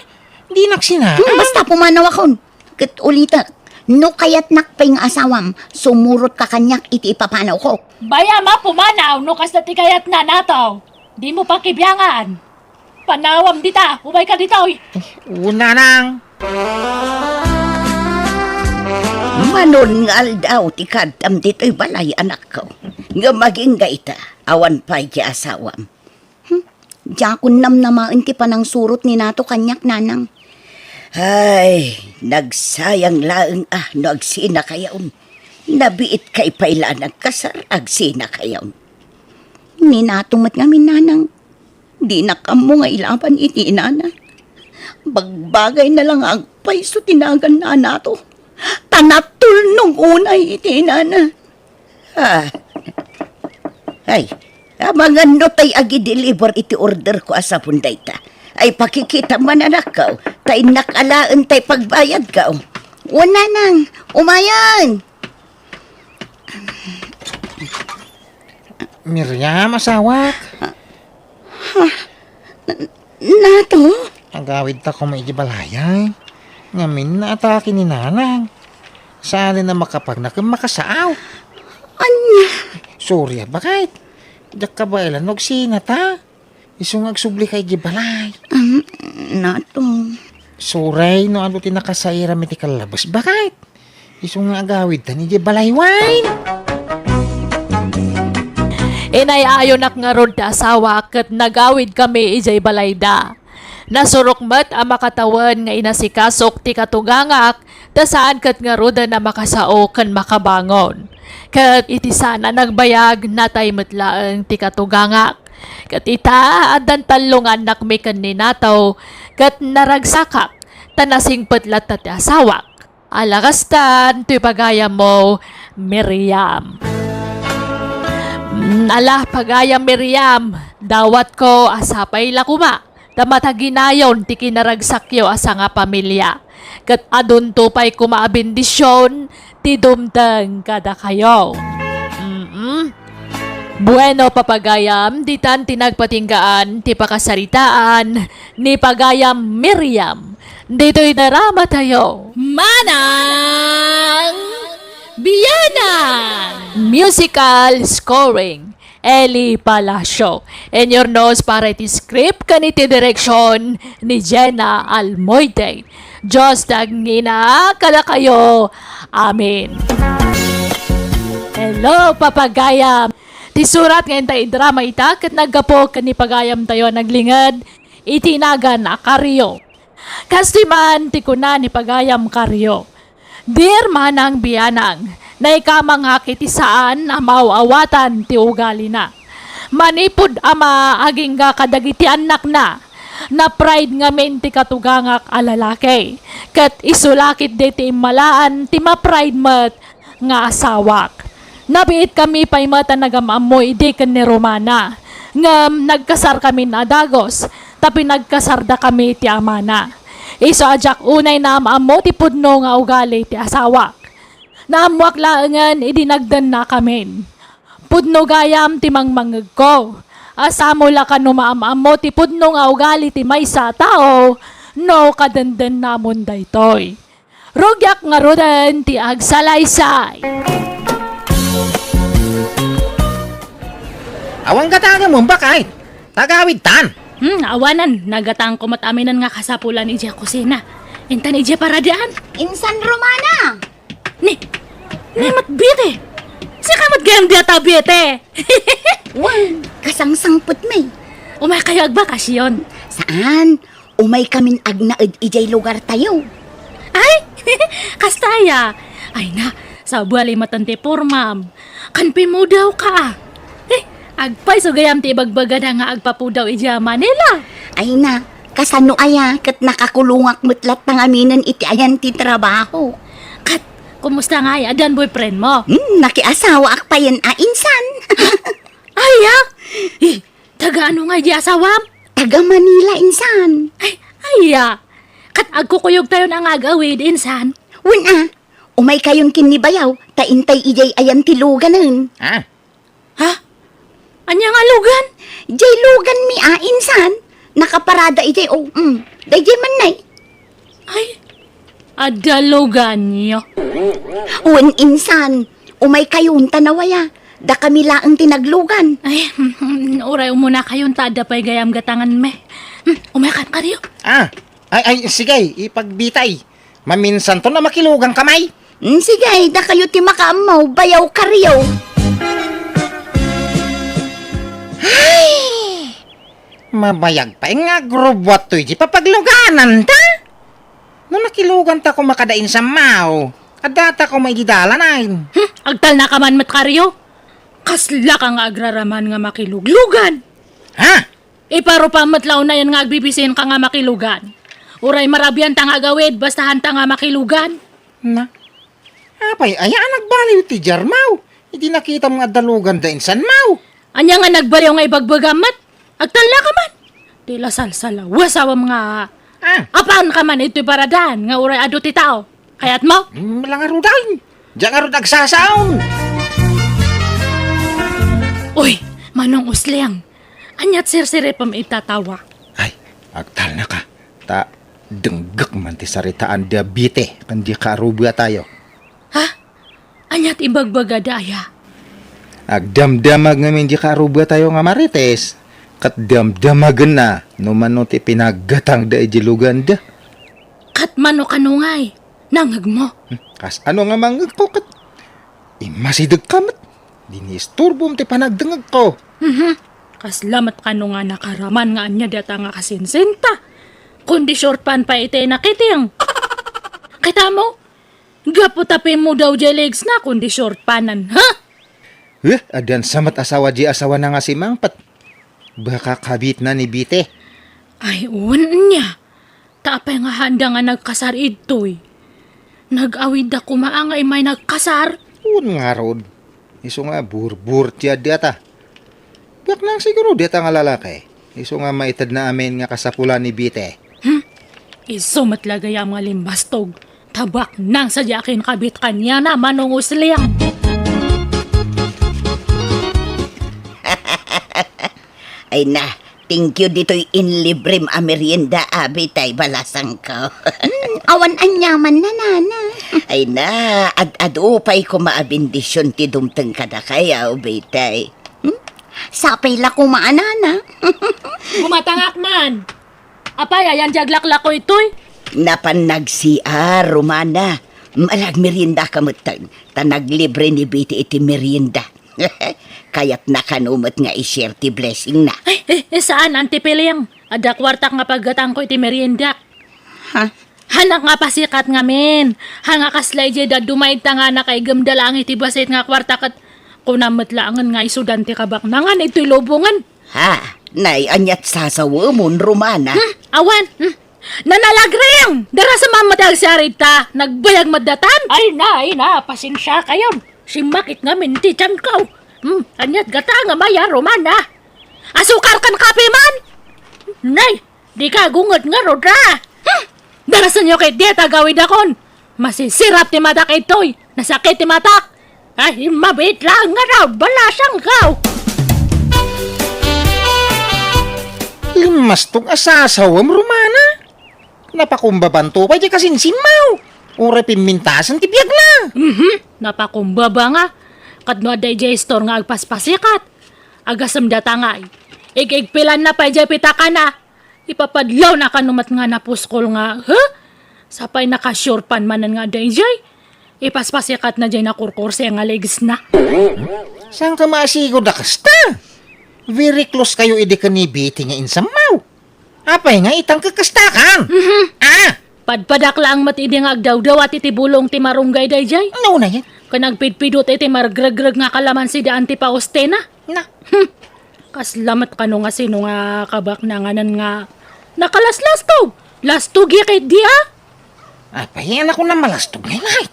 Dinak sinaan. Hmm, basta pumanawakon. Ket ulitek, no kayatnak pay nga asawam, sumurotka kaniak iti ipapanawko. Bayam a pumanaw no kasta ti kayatna, Nato. Dimo pakibiangan. Panawam dita, umayka ditoy. Wen, nanang. Manon nga aldaw ti kaadtam ditoy balay, anakko. Ngem agingga ita, awan pay ti asawam. Hmm? Diakon namnamaen ti panangsurot ni Nato kaniak, nanang. Ay, nagsayang laeng a no agsinakayon. Nabiitkay pay la a nagkasar, agsinakayon. Ni Nato met ngamin, nanang. Dinak ammo nga ilaban iti inana. Bagbagayna la nga agpayso ti naganna a Nato. Ta natulnog unay iti inana. Ah. Ay, amangan no tay agi-deliver iti orderko a sabon dayta. Ay, pakikita man, anakko, ta innak alaen tay pagbayadko. Wen, nanang, umayen! Miriam, asawak. Ha? Nato? Agawidta koma iti balay, ay. Ngamin, naatake ni nanang. Saan a makapagna ken makasaaw. Ania? Sorry a, baket. Diak kabaelan no agsinata. Isu nga agsubli ka iti balay. Um, Nato. Sorry no adu ti nakasairam iti kallabas, baket. Isu nga agawidtan idiay balay, wen. Inay-ayonak ngarud ti asawa ket nagawidkami idiay balayda. Nasurok met a makatawen nga inasikasok ti katugangak Ta saan ket ngaruden a makasao ken makabangon. Ket iti saan a nagbayag, natay met laeng ti katugangak. Ket ita, addan tallongannakmi ken ni Nato, ket naragsakak, ta nasingpet latta ti asawak. Ala kastan, toy pagayammo, Miriam. Mm, ala, pagayam Miriam, dawatko a sapay la koma ta mataginayon ti kinaragsakyo a sangapamilia, ket adunto pay koma a bendision ti dumteng kadakayo. Mm-mm. Bueno, papagayam, ditan ti nagpatinggaan ti pakasaritaan ni pagayam Miriam ditoy dramatayo. Manang Bianang! Musical scoring, Eli Palacio. Inurnos para iti script ken iti direksyon ni Jenna Almoite. Dios ti agngina kadakayo. Amen. Hello, papagayam! Ti surat nga inta idrama ita ket naggapu ken ni pagayamtayo a naglinged iti nagan a Kario. Kastoy man ti kuna ni pagayam Kario, "Dear Manang Bianang, naikamangak iti saan a maaw-awatan ti ugalina. Manipud ama agingga kadagiti annakna, na-pride ngamin ti katugangak a lalaki, ket isu la ketdi ti immalaan ti ma-pride met nga asawak. Nabiitkami pay met a nagam-ammo idi ken ni Romana, ngem nagkasarkamin a dagus, ta pinagkasardakami ti amana. Isu a diak unay naam-ammo ti pudno nga ugali ti asawak. Naammoak laengen idi nagdennakamin. Pudno gayam ti mangmangngegko. Asamo la kano maam-ammo ti pudno nga ugali ti maysa a tao no kadendennamon daytoy. Rugiak ngaruden ti agsalaysay." Awan gata nga mumbak ay. Tagawid tan. Hmm, awanen, nagatangko met aminen nga kasapulan idiay kusina. Intan idiay paradaan. Insan Romana! Ni, ni met Bete. Sika met gayam diata, Bete. Wen, kasangsangpet mi. Umay kayo agbakasyon? Saan? Umay kamin agnaed idiay lugar tayo. Ay, kasta aya. Ay na, sabali met ti pormam. Kan pimudaw ka, ah. Eh, agpayso gayam ti ibagbagada nga agpapudaw idiay Manila. Ay na, kasano aya ket nakakulongak met latta ngaminen iti ayan ti trabaho. Ket, kumusta ngay? Addan boyfriend mo? Hmm, nakiasawaak payen a insan. Aya? Eh, taga ano ngay di asawam? Taga Manila, insan. Ay, aya. Ket agkukuyogtayon a nga agawid, insan. Wen a, umay kayon ken ni bayaw, ta intay idiay ayan ti luganen. Ah, Ha? Ania nga lugan? Jay lugan mi a, insan. Nakaparada ijay, oh, mm. Dayjay man nay. Ay, adda luganyo. Wen, insan. Umay kayon ta nawaya. Dakami laeng ti naglugan. Ay, uray umuna kayon ta adda pay gayam gatangan me. Hmm, umay kan kariyo. Ah, ay, ay, sige, ipagbitay. Maminsanto na makilugan ka may. Mm, sige, dakayo ti makaammo, bayaw kariyo. Ay! Mabayag pay nga agrubwat toy di papagluganan ta. No nakilugan ta koma kada insan maw, adda ta koma idi dalan ay. Hmm, agtalna ka man met kariyo. Kasla ka nga agraraman nga makiluglugan. Ha? Iparupam met la unayen nga agbibisin ka nga makilugan. Uray marabian ta nga agawid, basta han ta nga makilugan. Na, apay, aya a nagbaliw ti jarmaw? Idi nakitam nga adda lugan da insan maw? Ania nga nagbaliw nga ibagbagam met? Agtalna ka man. Ti la salsalaw, asawam nga. Ah. Apan ka man ito'y paradan nga uray adu ti tao. Kayat mo? Mm, langarudan. Diyan ngarud agsasaon. Uy, Manong Usleng. Aniat sirsiripem ita tawa? Ay, agtalna ka. Ta denggek man ti saritaan diabete ken di kaarubea tayo. Ha? Aniat ibagbaga daya? Agdamdamag ngamin di kaarubea tayo nga Marites. Ket damdamagenna no mano ti pinaggatangda iti luganda. Ket mano kano ngay? Nangngegmo? Hmm, kas ano nga mangngegko ket immasidegka met? Di niisturbom ti panagdengngegko. Mhm. Kasla met kano nga nakaraman nga ania dayta nga kasinsinta? Kundi short pant pay iti nakiting. Kita mo, Gapu ta pimmudaw jay legs na, kundi short panan, ha? Eh, addan sa met asawa di asawa na nga si Mang, pat baka kabit na ni Bite. Ay, wen niya. Ta apay nga handa nga nagkasar idtoy? Nag-awid da kuma nga imay nagkasar? Wen ngarud. Isu nga burbur ti adda ta. Baknang siguro dita nga lalaki. Isu nga maited na amin nga kasapulan ni Bite. Hmm? Isu met la gayam nga limbastog. Tabak nang sadya akin kabit kanya na manungusliang. Ay na, thank you ditoy inlibrem a merienda, abi, tay balasangko. Hmm, awan anyaman na, nana. Ay na, ad-adu pay kuma a bendision ti dumteng kadakayo, bitay. Hmm? Sapay la kuma, nana. Gumatangak man. Apay, ayan di aglaklako itoy? Napan nag-C R, Romana. Marag merienda ka metten, ta naglibre ni Bite iti merienda. Kayatna kano met nga i-share ti blessing na. Ay, eh, eh, saan, Auntie Piling? Adda kuartak nga paggatangko iti merienda. Ha? Hanak nga pasikat ngamin. Ha nga kasla idiay dadduma ita nga nakaigem da laeng iti basit nga kuarta ket kunam met laengen nga isudan ti kabaknangan itoy lubongen. Ha? Nay, aniat sasawemon, Romana? Hmm, awan. Hmm. Nanalagring! Darasem met ti agsarita. Nagbayag met datan. Ay na, ay na, pasensia kayon. Simmakit ngamin ti tiyanko. Hmm, aniat gatangem aya, Romana? Asukar ken kape man? Nay, di ka gunget ngarud, a? Hmm! Darasenyo ket dieta agawidakon. Masisirap ti matak itoy. Nasakit ti matak. Ay, mabit lang nga daw, balasangko. Limmastog a sasawem, Romana. Napakumbabanto pay di kasinsinmaw. Uray pimmintasen ti biagna. Mhm, napakumbaba nga. Ket no adda idiay store nga agpaspasikat, agasem data ngay. Igigpilanna pay diay pitakana. Ipapadlawna kano met nga napuskol nga, ha? Sapay naka-short pan manen nga adda idiay. Ipaspasikatna diay nakurkurse nga legs na. Saan ka maasigo da kasta? Very close kayo idi ken ni Betty nga insammaw. Apay nga itang kakastakan? Mhm. Ah! Padpadak laeng met idi nga agdawdawat iti bulong ti marunggay daydiay. No, na yan. Ken agpidpidot iti margregreg nga kalamansi da Auntie Faustina. Na. Hmm. Kasla met kano nga sino nga kabaknanganan nga nakalaslastog. Lastog ya ket di, a? Apay, anak ko na malastog ngay, ngay.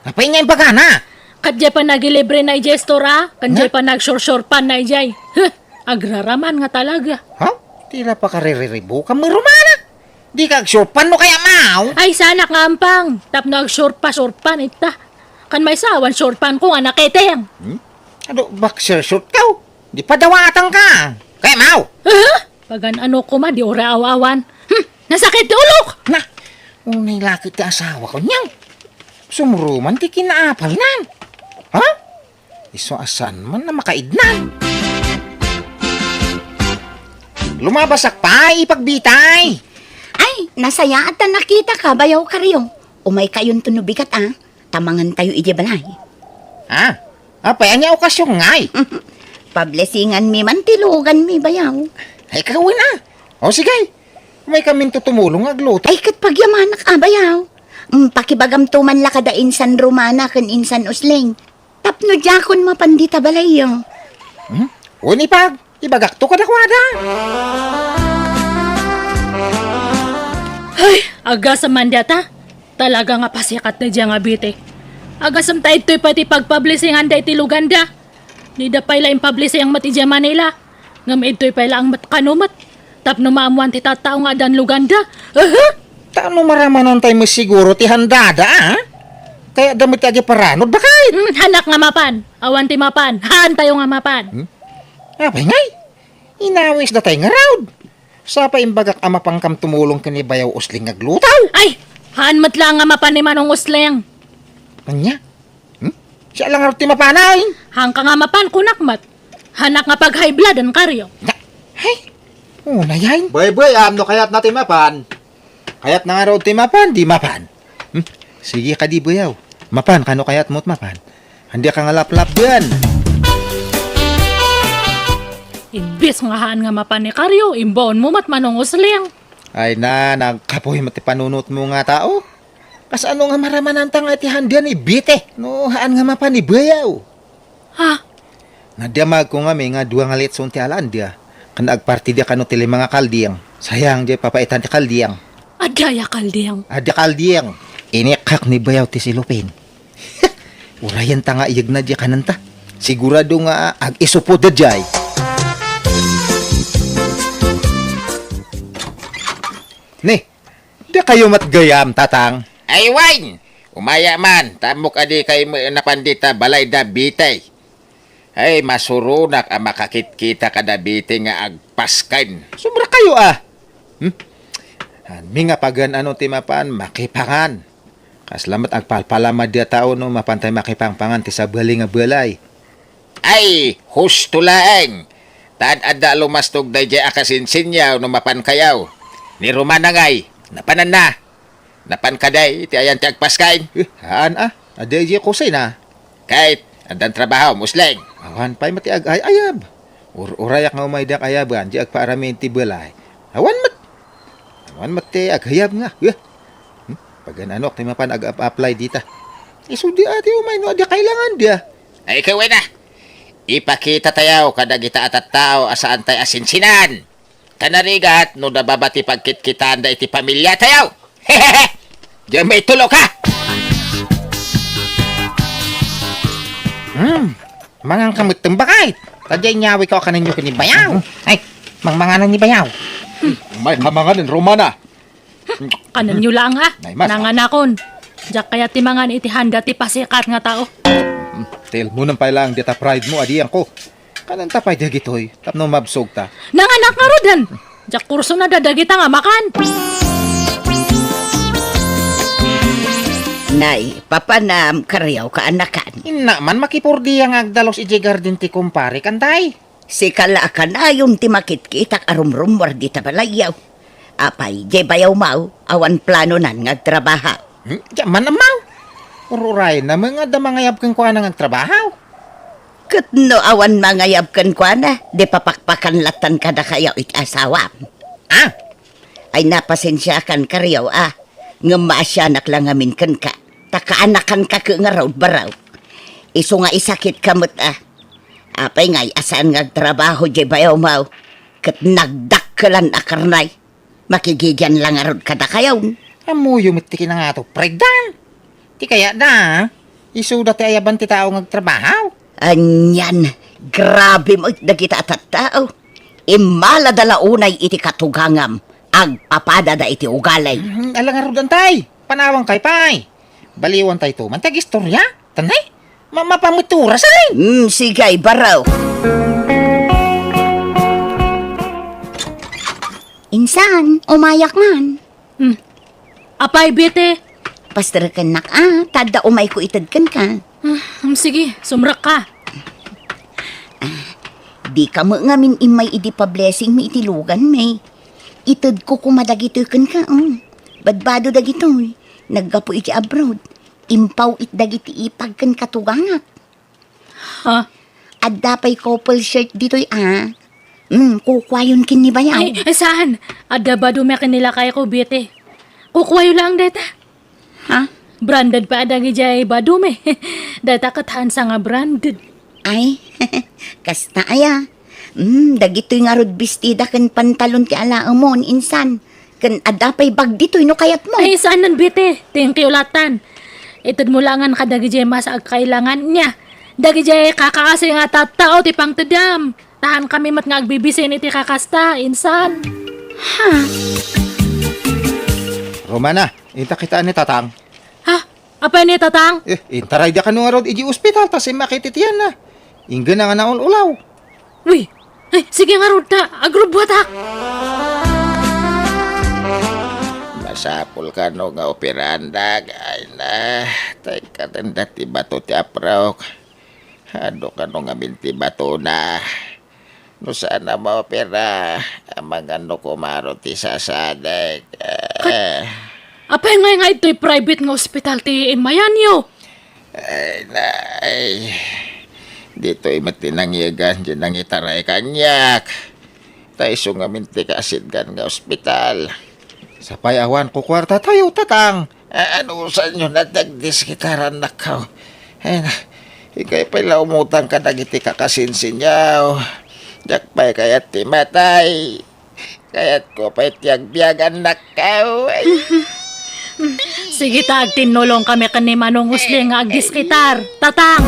Apay nga imbagana? Ket diay panagilibre na idiay store, a? Ken diay panagsursurpan na idiay. Huh, agraraman nga talaga. Ha? Tila pakaririribukan mo, Romana. Di ka agsurpan no kaya maw? Ay, sanak nga ampang. Tapno agsurpa-surpan ita. Kan may sawan surpan ko nga naketeng. Hmm? Adu, boxer short ka, oh. Di padawatan ka. Kaya maw? Huh? Pagan-ano koma, di ora aw-awan. Hmm, nasakit ti ulok! Na, unay lakit ti asawa ko niyan. Sumuruman ti kinaapalnan. Ha? Isu a saan man a makaidnan. Lumabasak pay, ipagbitay. Ay, nasayaat ta nakitaka, bayaw Kario. Umay kayonto no bigat, a. Tamangan tayo iti balay. Ha? Apay, ania okasyon ngay? Pablesingan mi man ti lugan mi, bayaw. Ay, kawin, a. O, sige. Umay kaminto tumulong nga agluto. Ay, ket pagyamanak, a, bayaw. Mm, pakibagamto man la kada insan Romana ken insan Usling. Tapno diakon mapan dita balayyo. Hmm? Wen ipag, ibagakto kadakuada. Ay, agasem man data. Talaga nga pasikat daydiay nga Betty. Agasem ta idtoy pay ti pagpablesingan daytoy luganda. Dida pay la impablising met idiay Manila. Ngem idtoy pay laeng met kano met. Tapno maammoan ti tattao nga addan luganda. Aha! Ta no maramanon tayo met siguro ti handada, a? Kaya da met ti agiparanod, bakit? Hmm, hanak nga mapan. Awan ti mapan. Haan tayo nga mapan. Hmm? Apay ngay? Inawis da tayo nga raod. Sapa imbagak a mapankam tumulong ken ni Bayaw Usling nga agluto? Ay! Haan met laeng nga mapan ni Manong Usling. Ania? Hmm? Siya lang ti mapanay. Haanka nga mapan, kunak met. Hanak nga pag-high blood, a, Kario. Na, ay, una yan. Bay, bay, am, no kayat na ti mapan. Kayat na nga raw ti mapan, di mapan. Hmm? Sige ka di, bayaw. Mapan, kano kayat mo't mapan? Andi ka nga laplap diyan. Imbis nga haan nga mapan ni Kario, imbaon mo met Manong Usling. Ay na, nagkapoy met ti panunot mo nga tao. Kasano nga maramananta nga iti handa ni Bite no haan nga mapan ni Bayaw? Ha? Nadamagko ngamin nga dua nga litson ti alanda, ken agpartida kano ti lima nga kalding. Sayang, di papaitan ti kalding. Adda aya kalding? Adda kalding. Inikkak ni Bayaw ti silupin. Urayenta nga iyegna di kananta. Sigurado nga ag-isupo da jay. Ni, dakayo met gayam, Tatang? Ay, wen! Umaya man, ta ammok a dikay met napan dita balay da Bite. Ay, masuronak a makakitkita kada Bite nga agpasken. Sobra kayo, a. Hmm? Anmi nga pagan-ano ti mapan, makipangan. Kasla met agpalpalama di a tao no mapantay makipangpangan ti sabali nga balay. Ay, husto laeng. Ta ad-adda a lumastog daydiay a kasinsinyaw no mapankayo. Ni Romana ngay, napananna. Napan kadi iti ayan ti agpasken? Eh, haan a. Adda idiay kusina. Ket, addan trabaho, Musleng? Awan pay met ti ag-ay-ayab. Ur-urayak nga umay diak ayaban, di agpaaramin ti balay. Awan met. Awan met ti agayab nga. Eh. Hmm? Pagan-anok ti mapan ag-apply dita. Isu di ati umay no adda kailangan dia. Ay, ikaw na. Ipakita tayo kadagita a tattao a saan tayo asinsinan. Kanarigat no nababa ti pagkitkitaanda iti pamiliatayo. Diyan may tulo ka! Hmm, mangan ka met, bakit? Tadya inyawikaw a kanenyo ken ni Bayaw. Ay, mangmanganan ni Bayaw. May kamangan ni Romana. Kanenyo lang, ha? Nay, mas, nanganakon. Diak kayat ti mangan iti handa ti pasikat nga tao. Hmm, tilmonen pay lang dita pride mo, adian ko. Kanenta pay dagitoy, tapno mabsog ta. Nanganak ngaruden! Diak kurso na dadagita nga makan! Nay, papanam, kariaw ka anakan. Inna man makipurdia nga agdalos idiay garden ti kumpare, kantay? Sika la a kanayon ti makitkitak a rumrummuar dita balayyo. Apay, diay Bayaw maw, awan planonan nga agtrabaha. Hmm, diak man ammo. Ur-urayna met nga adda mangayab kenkuana nga agtrabaho. Ket no awan mangayab kenkuana, di papakpakan lattan kadakayo iti asawam. Ah! Ay, napasensiakan kariaw a, ngem maasianak la ngamin kenka, ta kaanakanka ket ngarud, baraw. Isu nga isakitka met a. Apay ngay a saan nga agtrabaho diay Bayaw maw, ket nagdakkelan a karnay. Makigigian la ngarud kadakayon. Ammoyo met ti kinangato, Fred, da. Ti kayatda, isuda ti ayaban ti tao nga agtrabaho. Anian, grabe met dagita a tattao. Immalada la unay iti katugangam, agpapadada iti ugali. Hmm, ala ngarud, antay. Panawan kay pay. Baliwan tay to man ti agistorya. Tanay? Ma-, mapametura, say? Hmm, sige, baraw. Insan, umayak man. Hmm. Apay, Bete? Pasterekennak a, ta adda umayko ited kenka. Ah, hmm, sige, sumrekka. Ah, dika met ngamin immay idi pa-blessing mi iti lugan mi. Itedko koma dagitoy kenka, oh. Badbado dagitoy. Naggapu iti abroad. Impaw it dagiti ipag ken katugangak. Ha? Adda pay couple shirt ditoy, a. Mm, kukuayon ken ni Bayaw. Ay, ay, saan? Adda badumi ken ni lakayko, Bete. Kukuayo laeng dayta. Ha? Branded pay a dagidiay badumi. Dayta ket haansa nga branded. Ay, kasta aya. Mm, dagitoy ngarud bestida ken pantalon ti alaemon, insan. Ken adda pay bag ditoy no kayatmo. Ay, saanen, Bete. Thank you latan. Itedmo laengen kadagidiay masa agkailangan nia. Dagidiay kakaasi nga tattao ti pangtedam. Tahan kami met nga agbibisin iti kakasta, insan. Ha? Romana, inta kitaan ni Tatang. Ha? Apay ni Tatang? Eh, intaray da kano ngarud iti ospital, ta simmakit iti tiyanna. Inggana nga naul-ulaw. Uy! Ay, sige ngarud ta, agrubbuatak! Masapul kano nga operaandak, ay na, tay katenda ti bato ti aprok. Adu kano ngamin ti batona. No saan a maopera, amangan no kumaro ti sasadek. Kat-, Eh. Apay ngay nga itoy private nga ospital ti immayanyo? Ay, na, ay. Ditoy met ti nangyegan, di nangitaray kaniak. Ta isu ngamin ti kaasitgan nga ospital. Sapay awan kukuarta tayo, Tatang. A-, anusanyo na ti agdiskitaran, annakko? Ay na, ikay pay la umutang kadagiti kakasinsinyo. Diak pay kayat ti matay. Kayatko pay ti agbiag, annakko. Ay. Sige ta, agtinnulong kami ken ni Manong Usling nga agdiskitar. Tatang!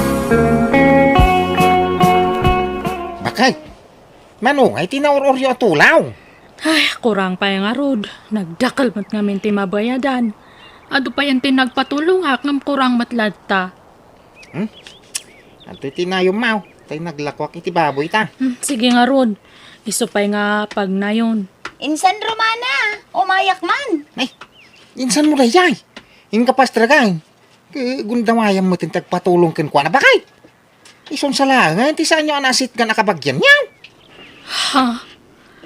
Bakay, Manong, ay ti naur-uryo a tulaw? Ay, kurang pay ngarud. Nagdakkel met ngamin ti mabayadan. Adu payen ti nagpatulongak ngem kurang met latta. Hmm? Adtoy ti nayummaw, tay naglakuak iti baboy ta. Hmm, sige ngarud. Isu pay nga pagnayon. Insan Romana, umayak man. Ay, insan mo dayjay? Inka pastragay. Ke, gundawayam met ti agpatulong kenkuana, bakay. Isun sa laeng, ti saanyo a nasitgan a kabagianyo? Ha?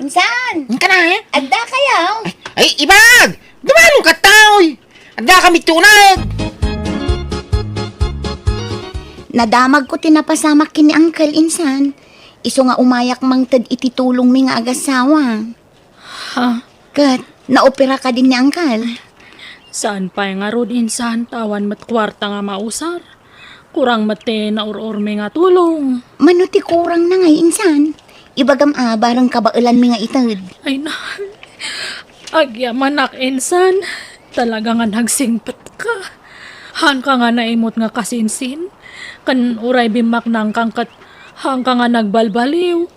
Insan! Inka na, eh? Adda kayo? Ay, ay, ibag! Dumanon ka, taoy! Adda kami tunag! Nadamagko ti napasamak ken ni Uncle, insan. Isu nga umayak mangted iti tulongmi nga agasawa. Ha? Ket, naopera kadin ni Uncle? Saan pay ngarud, insan, ta awan met kuarta nga mausar. Kurang met ti naur-urmi nga tulong. Mano ti kurangna ngay, insan? Ibagam a, bareng kabaelanmi nga ited. Ay na, agyamanak, insan. Talaga nga nagsingpet ka. Haanka nga naimut nga kasinsin. Ken uray bimmaknangkan ket haanka nga nagbalbaliw.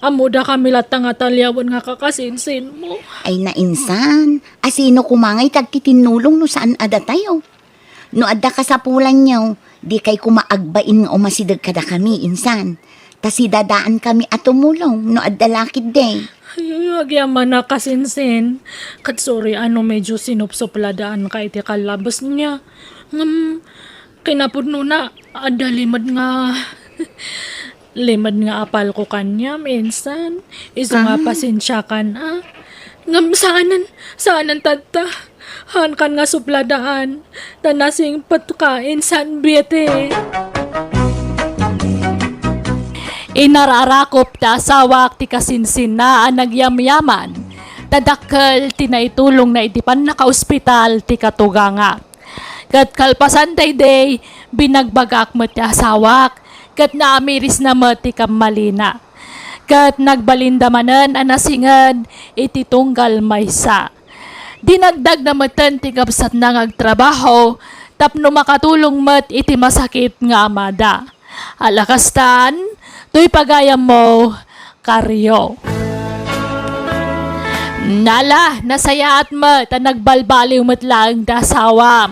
Ammodakami latta nga taliawen nga kakasinsinmo. Ay na, insan, asino koma ngay ti agtitinnulong no saan a datayo? No adda kasapulanyo, dikay koma agbain nga umasideg kadakami, insan. Ta sidadaankami a tumulong no adda la ketdi. Ay, agyamanak, kasinsin. Ket sorry a no medyo sinupsupladaanka iti kallabesna. Ngem, kinapudnona, adda limed nga Limed nga apalko kaniam, insan. Isu nga pasensiakan, a. Ngem saanen, saanen tatta. Haankan nga supladaan. Ta nasingpetka, insan Betty. Inararakop ti asawak ti kasinsinna a nagyamyaman. Ta dakkel ti naitulongna iti pannakaospital ti katugangak. Ket kalpasan daydi, binagbagak met ti asawak, ket naamirisna met ti kammalina. Ket nagbalinda manen a nasinged iti tunggal maysa. Dinagdagna metten ti kabsatna nga agtrabaho tapno makatulong met iti masakit nga amada. Ala kastan, toy pagayammo, Kario. Nala, nasayaat met a nagbalbaliw met laeng ti asawam.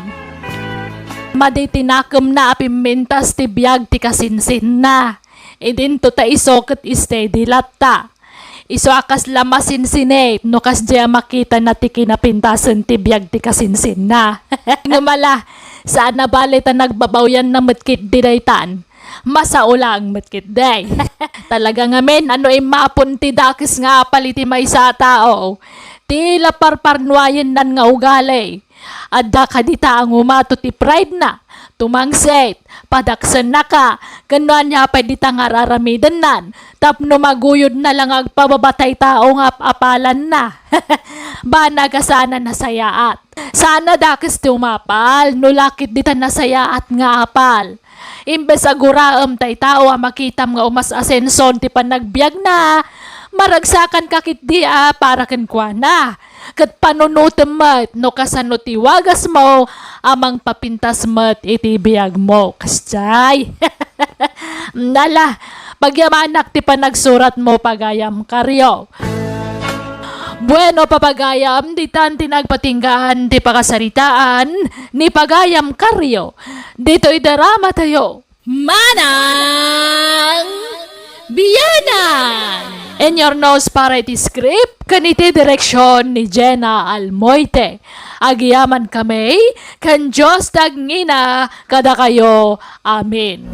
Madi ti nakemna a pimmintas ti biag ti kasinsinna. Idinto ta isu ket steady latta. Isu a kasla masinsinit no kasdiay a makitana ti kinapintasen ti biag ti kasinsinna. Ngem ala, saan a bale ta nagbabawianna met ketdi daytan. Masao laeng met ketdi. Talaga ngamin a no immapon ti dakes nga apal iti maysa a tao, ti la parparnuayennan nga ugali. Adda kadi ta a ngumato ti pride-na, tumangsit, padaksennaka, ken no ania pay dita nga ar-aramidennan, tapno maguyodna la nga agpababa tay tao nga ap-apalanna. Banag a saan a nasayaat. Saan a dakes ti umapal, no la ketdi ta nasayaat nga apal. Imbes a guraem tay tao a makitam nga umas-asenson ti panagbiagna, maragsakanka ketdi a para kenkuana. Ket panunotem met no kasano ti wagasmo a mangpapintas met iti biagmo. Kasdiay. Nala, pagyamanak ti panagsuratmo, pagayam Kario. Bueno, papagayam, ditan ti nagpatinggaan ti pakasaritaan ni pagayam Kario. Ditoy drama tayo. Manang Biyanan! Inurnos para iti script ken iti direksyon ni Jenna Almoite. Agyaman kami ken Dios ti agngina kadakayo. Amen.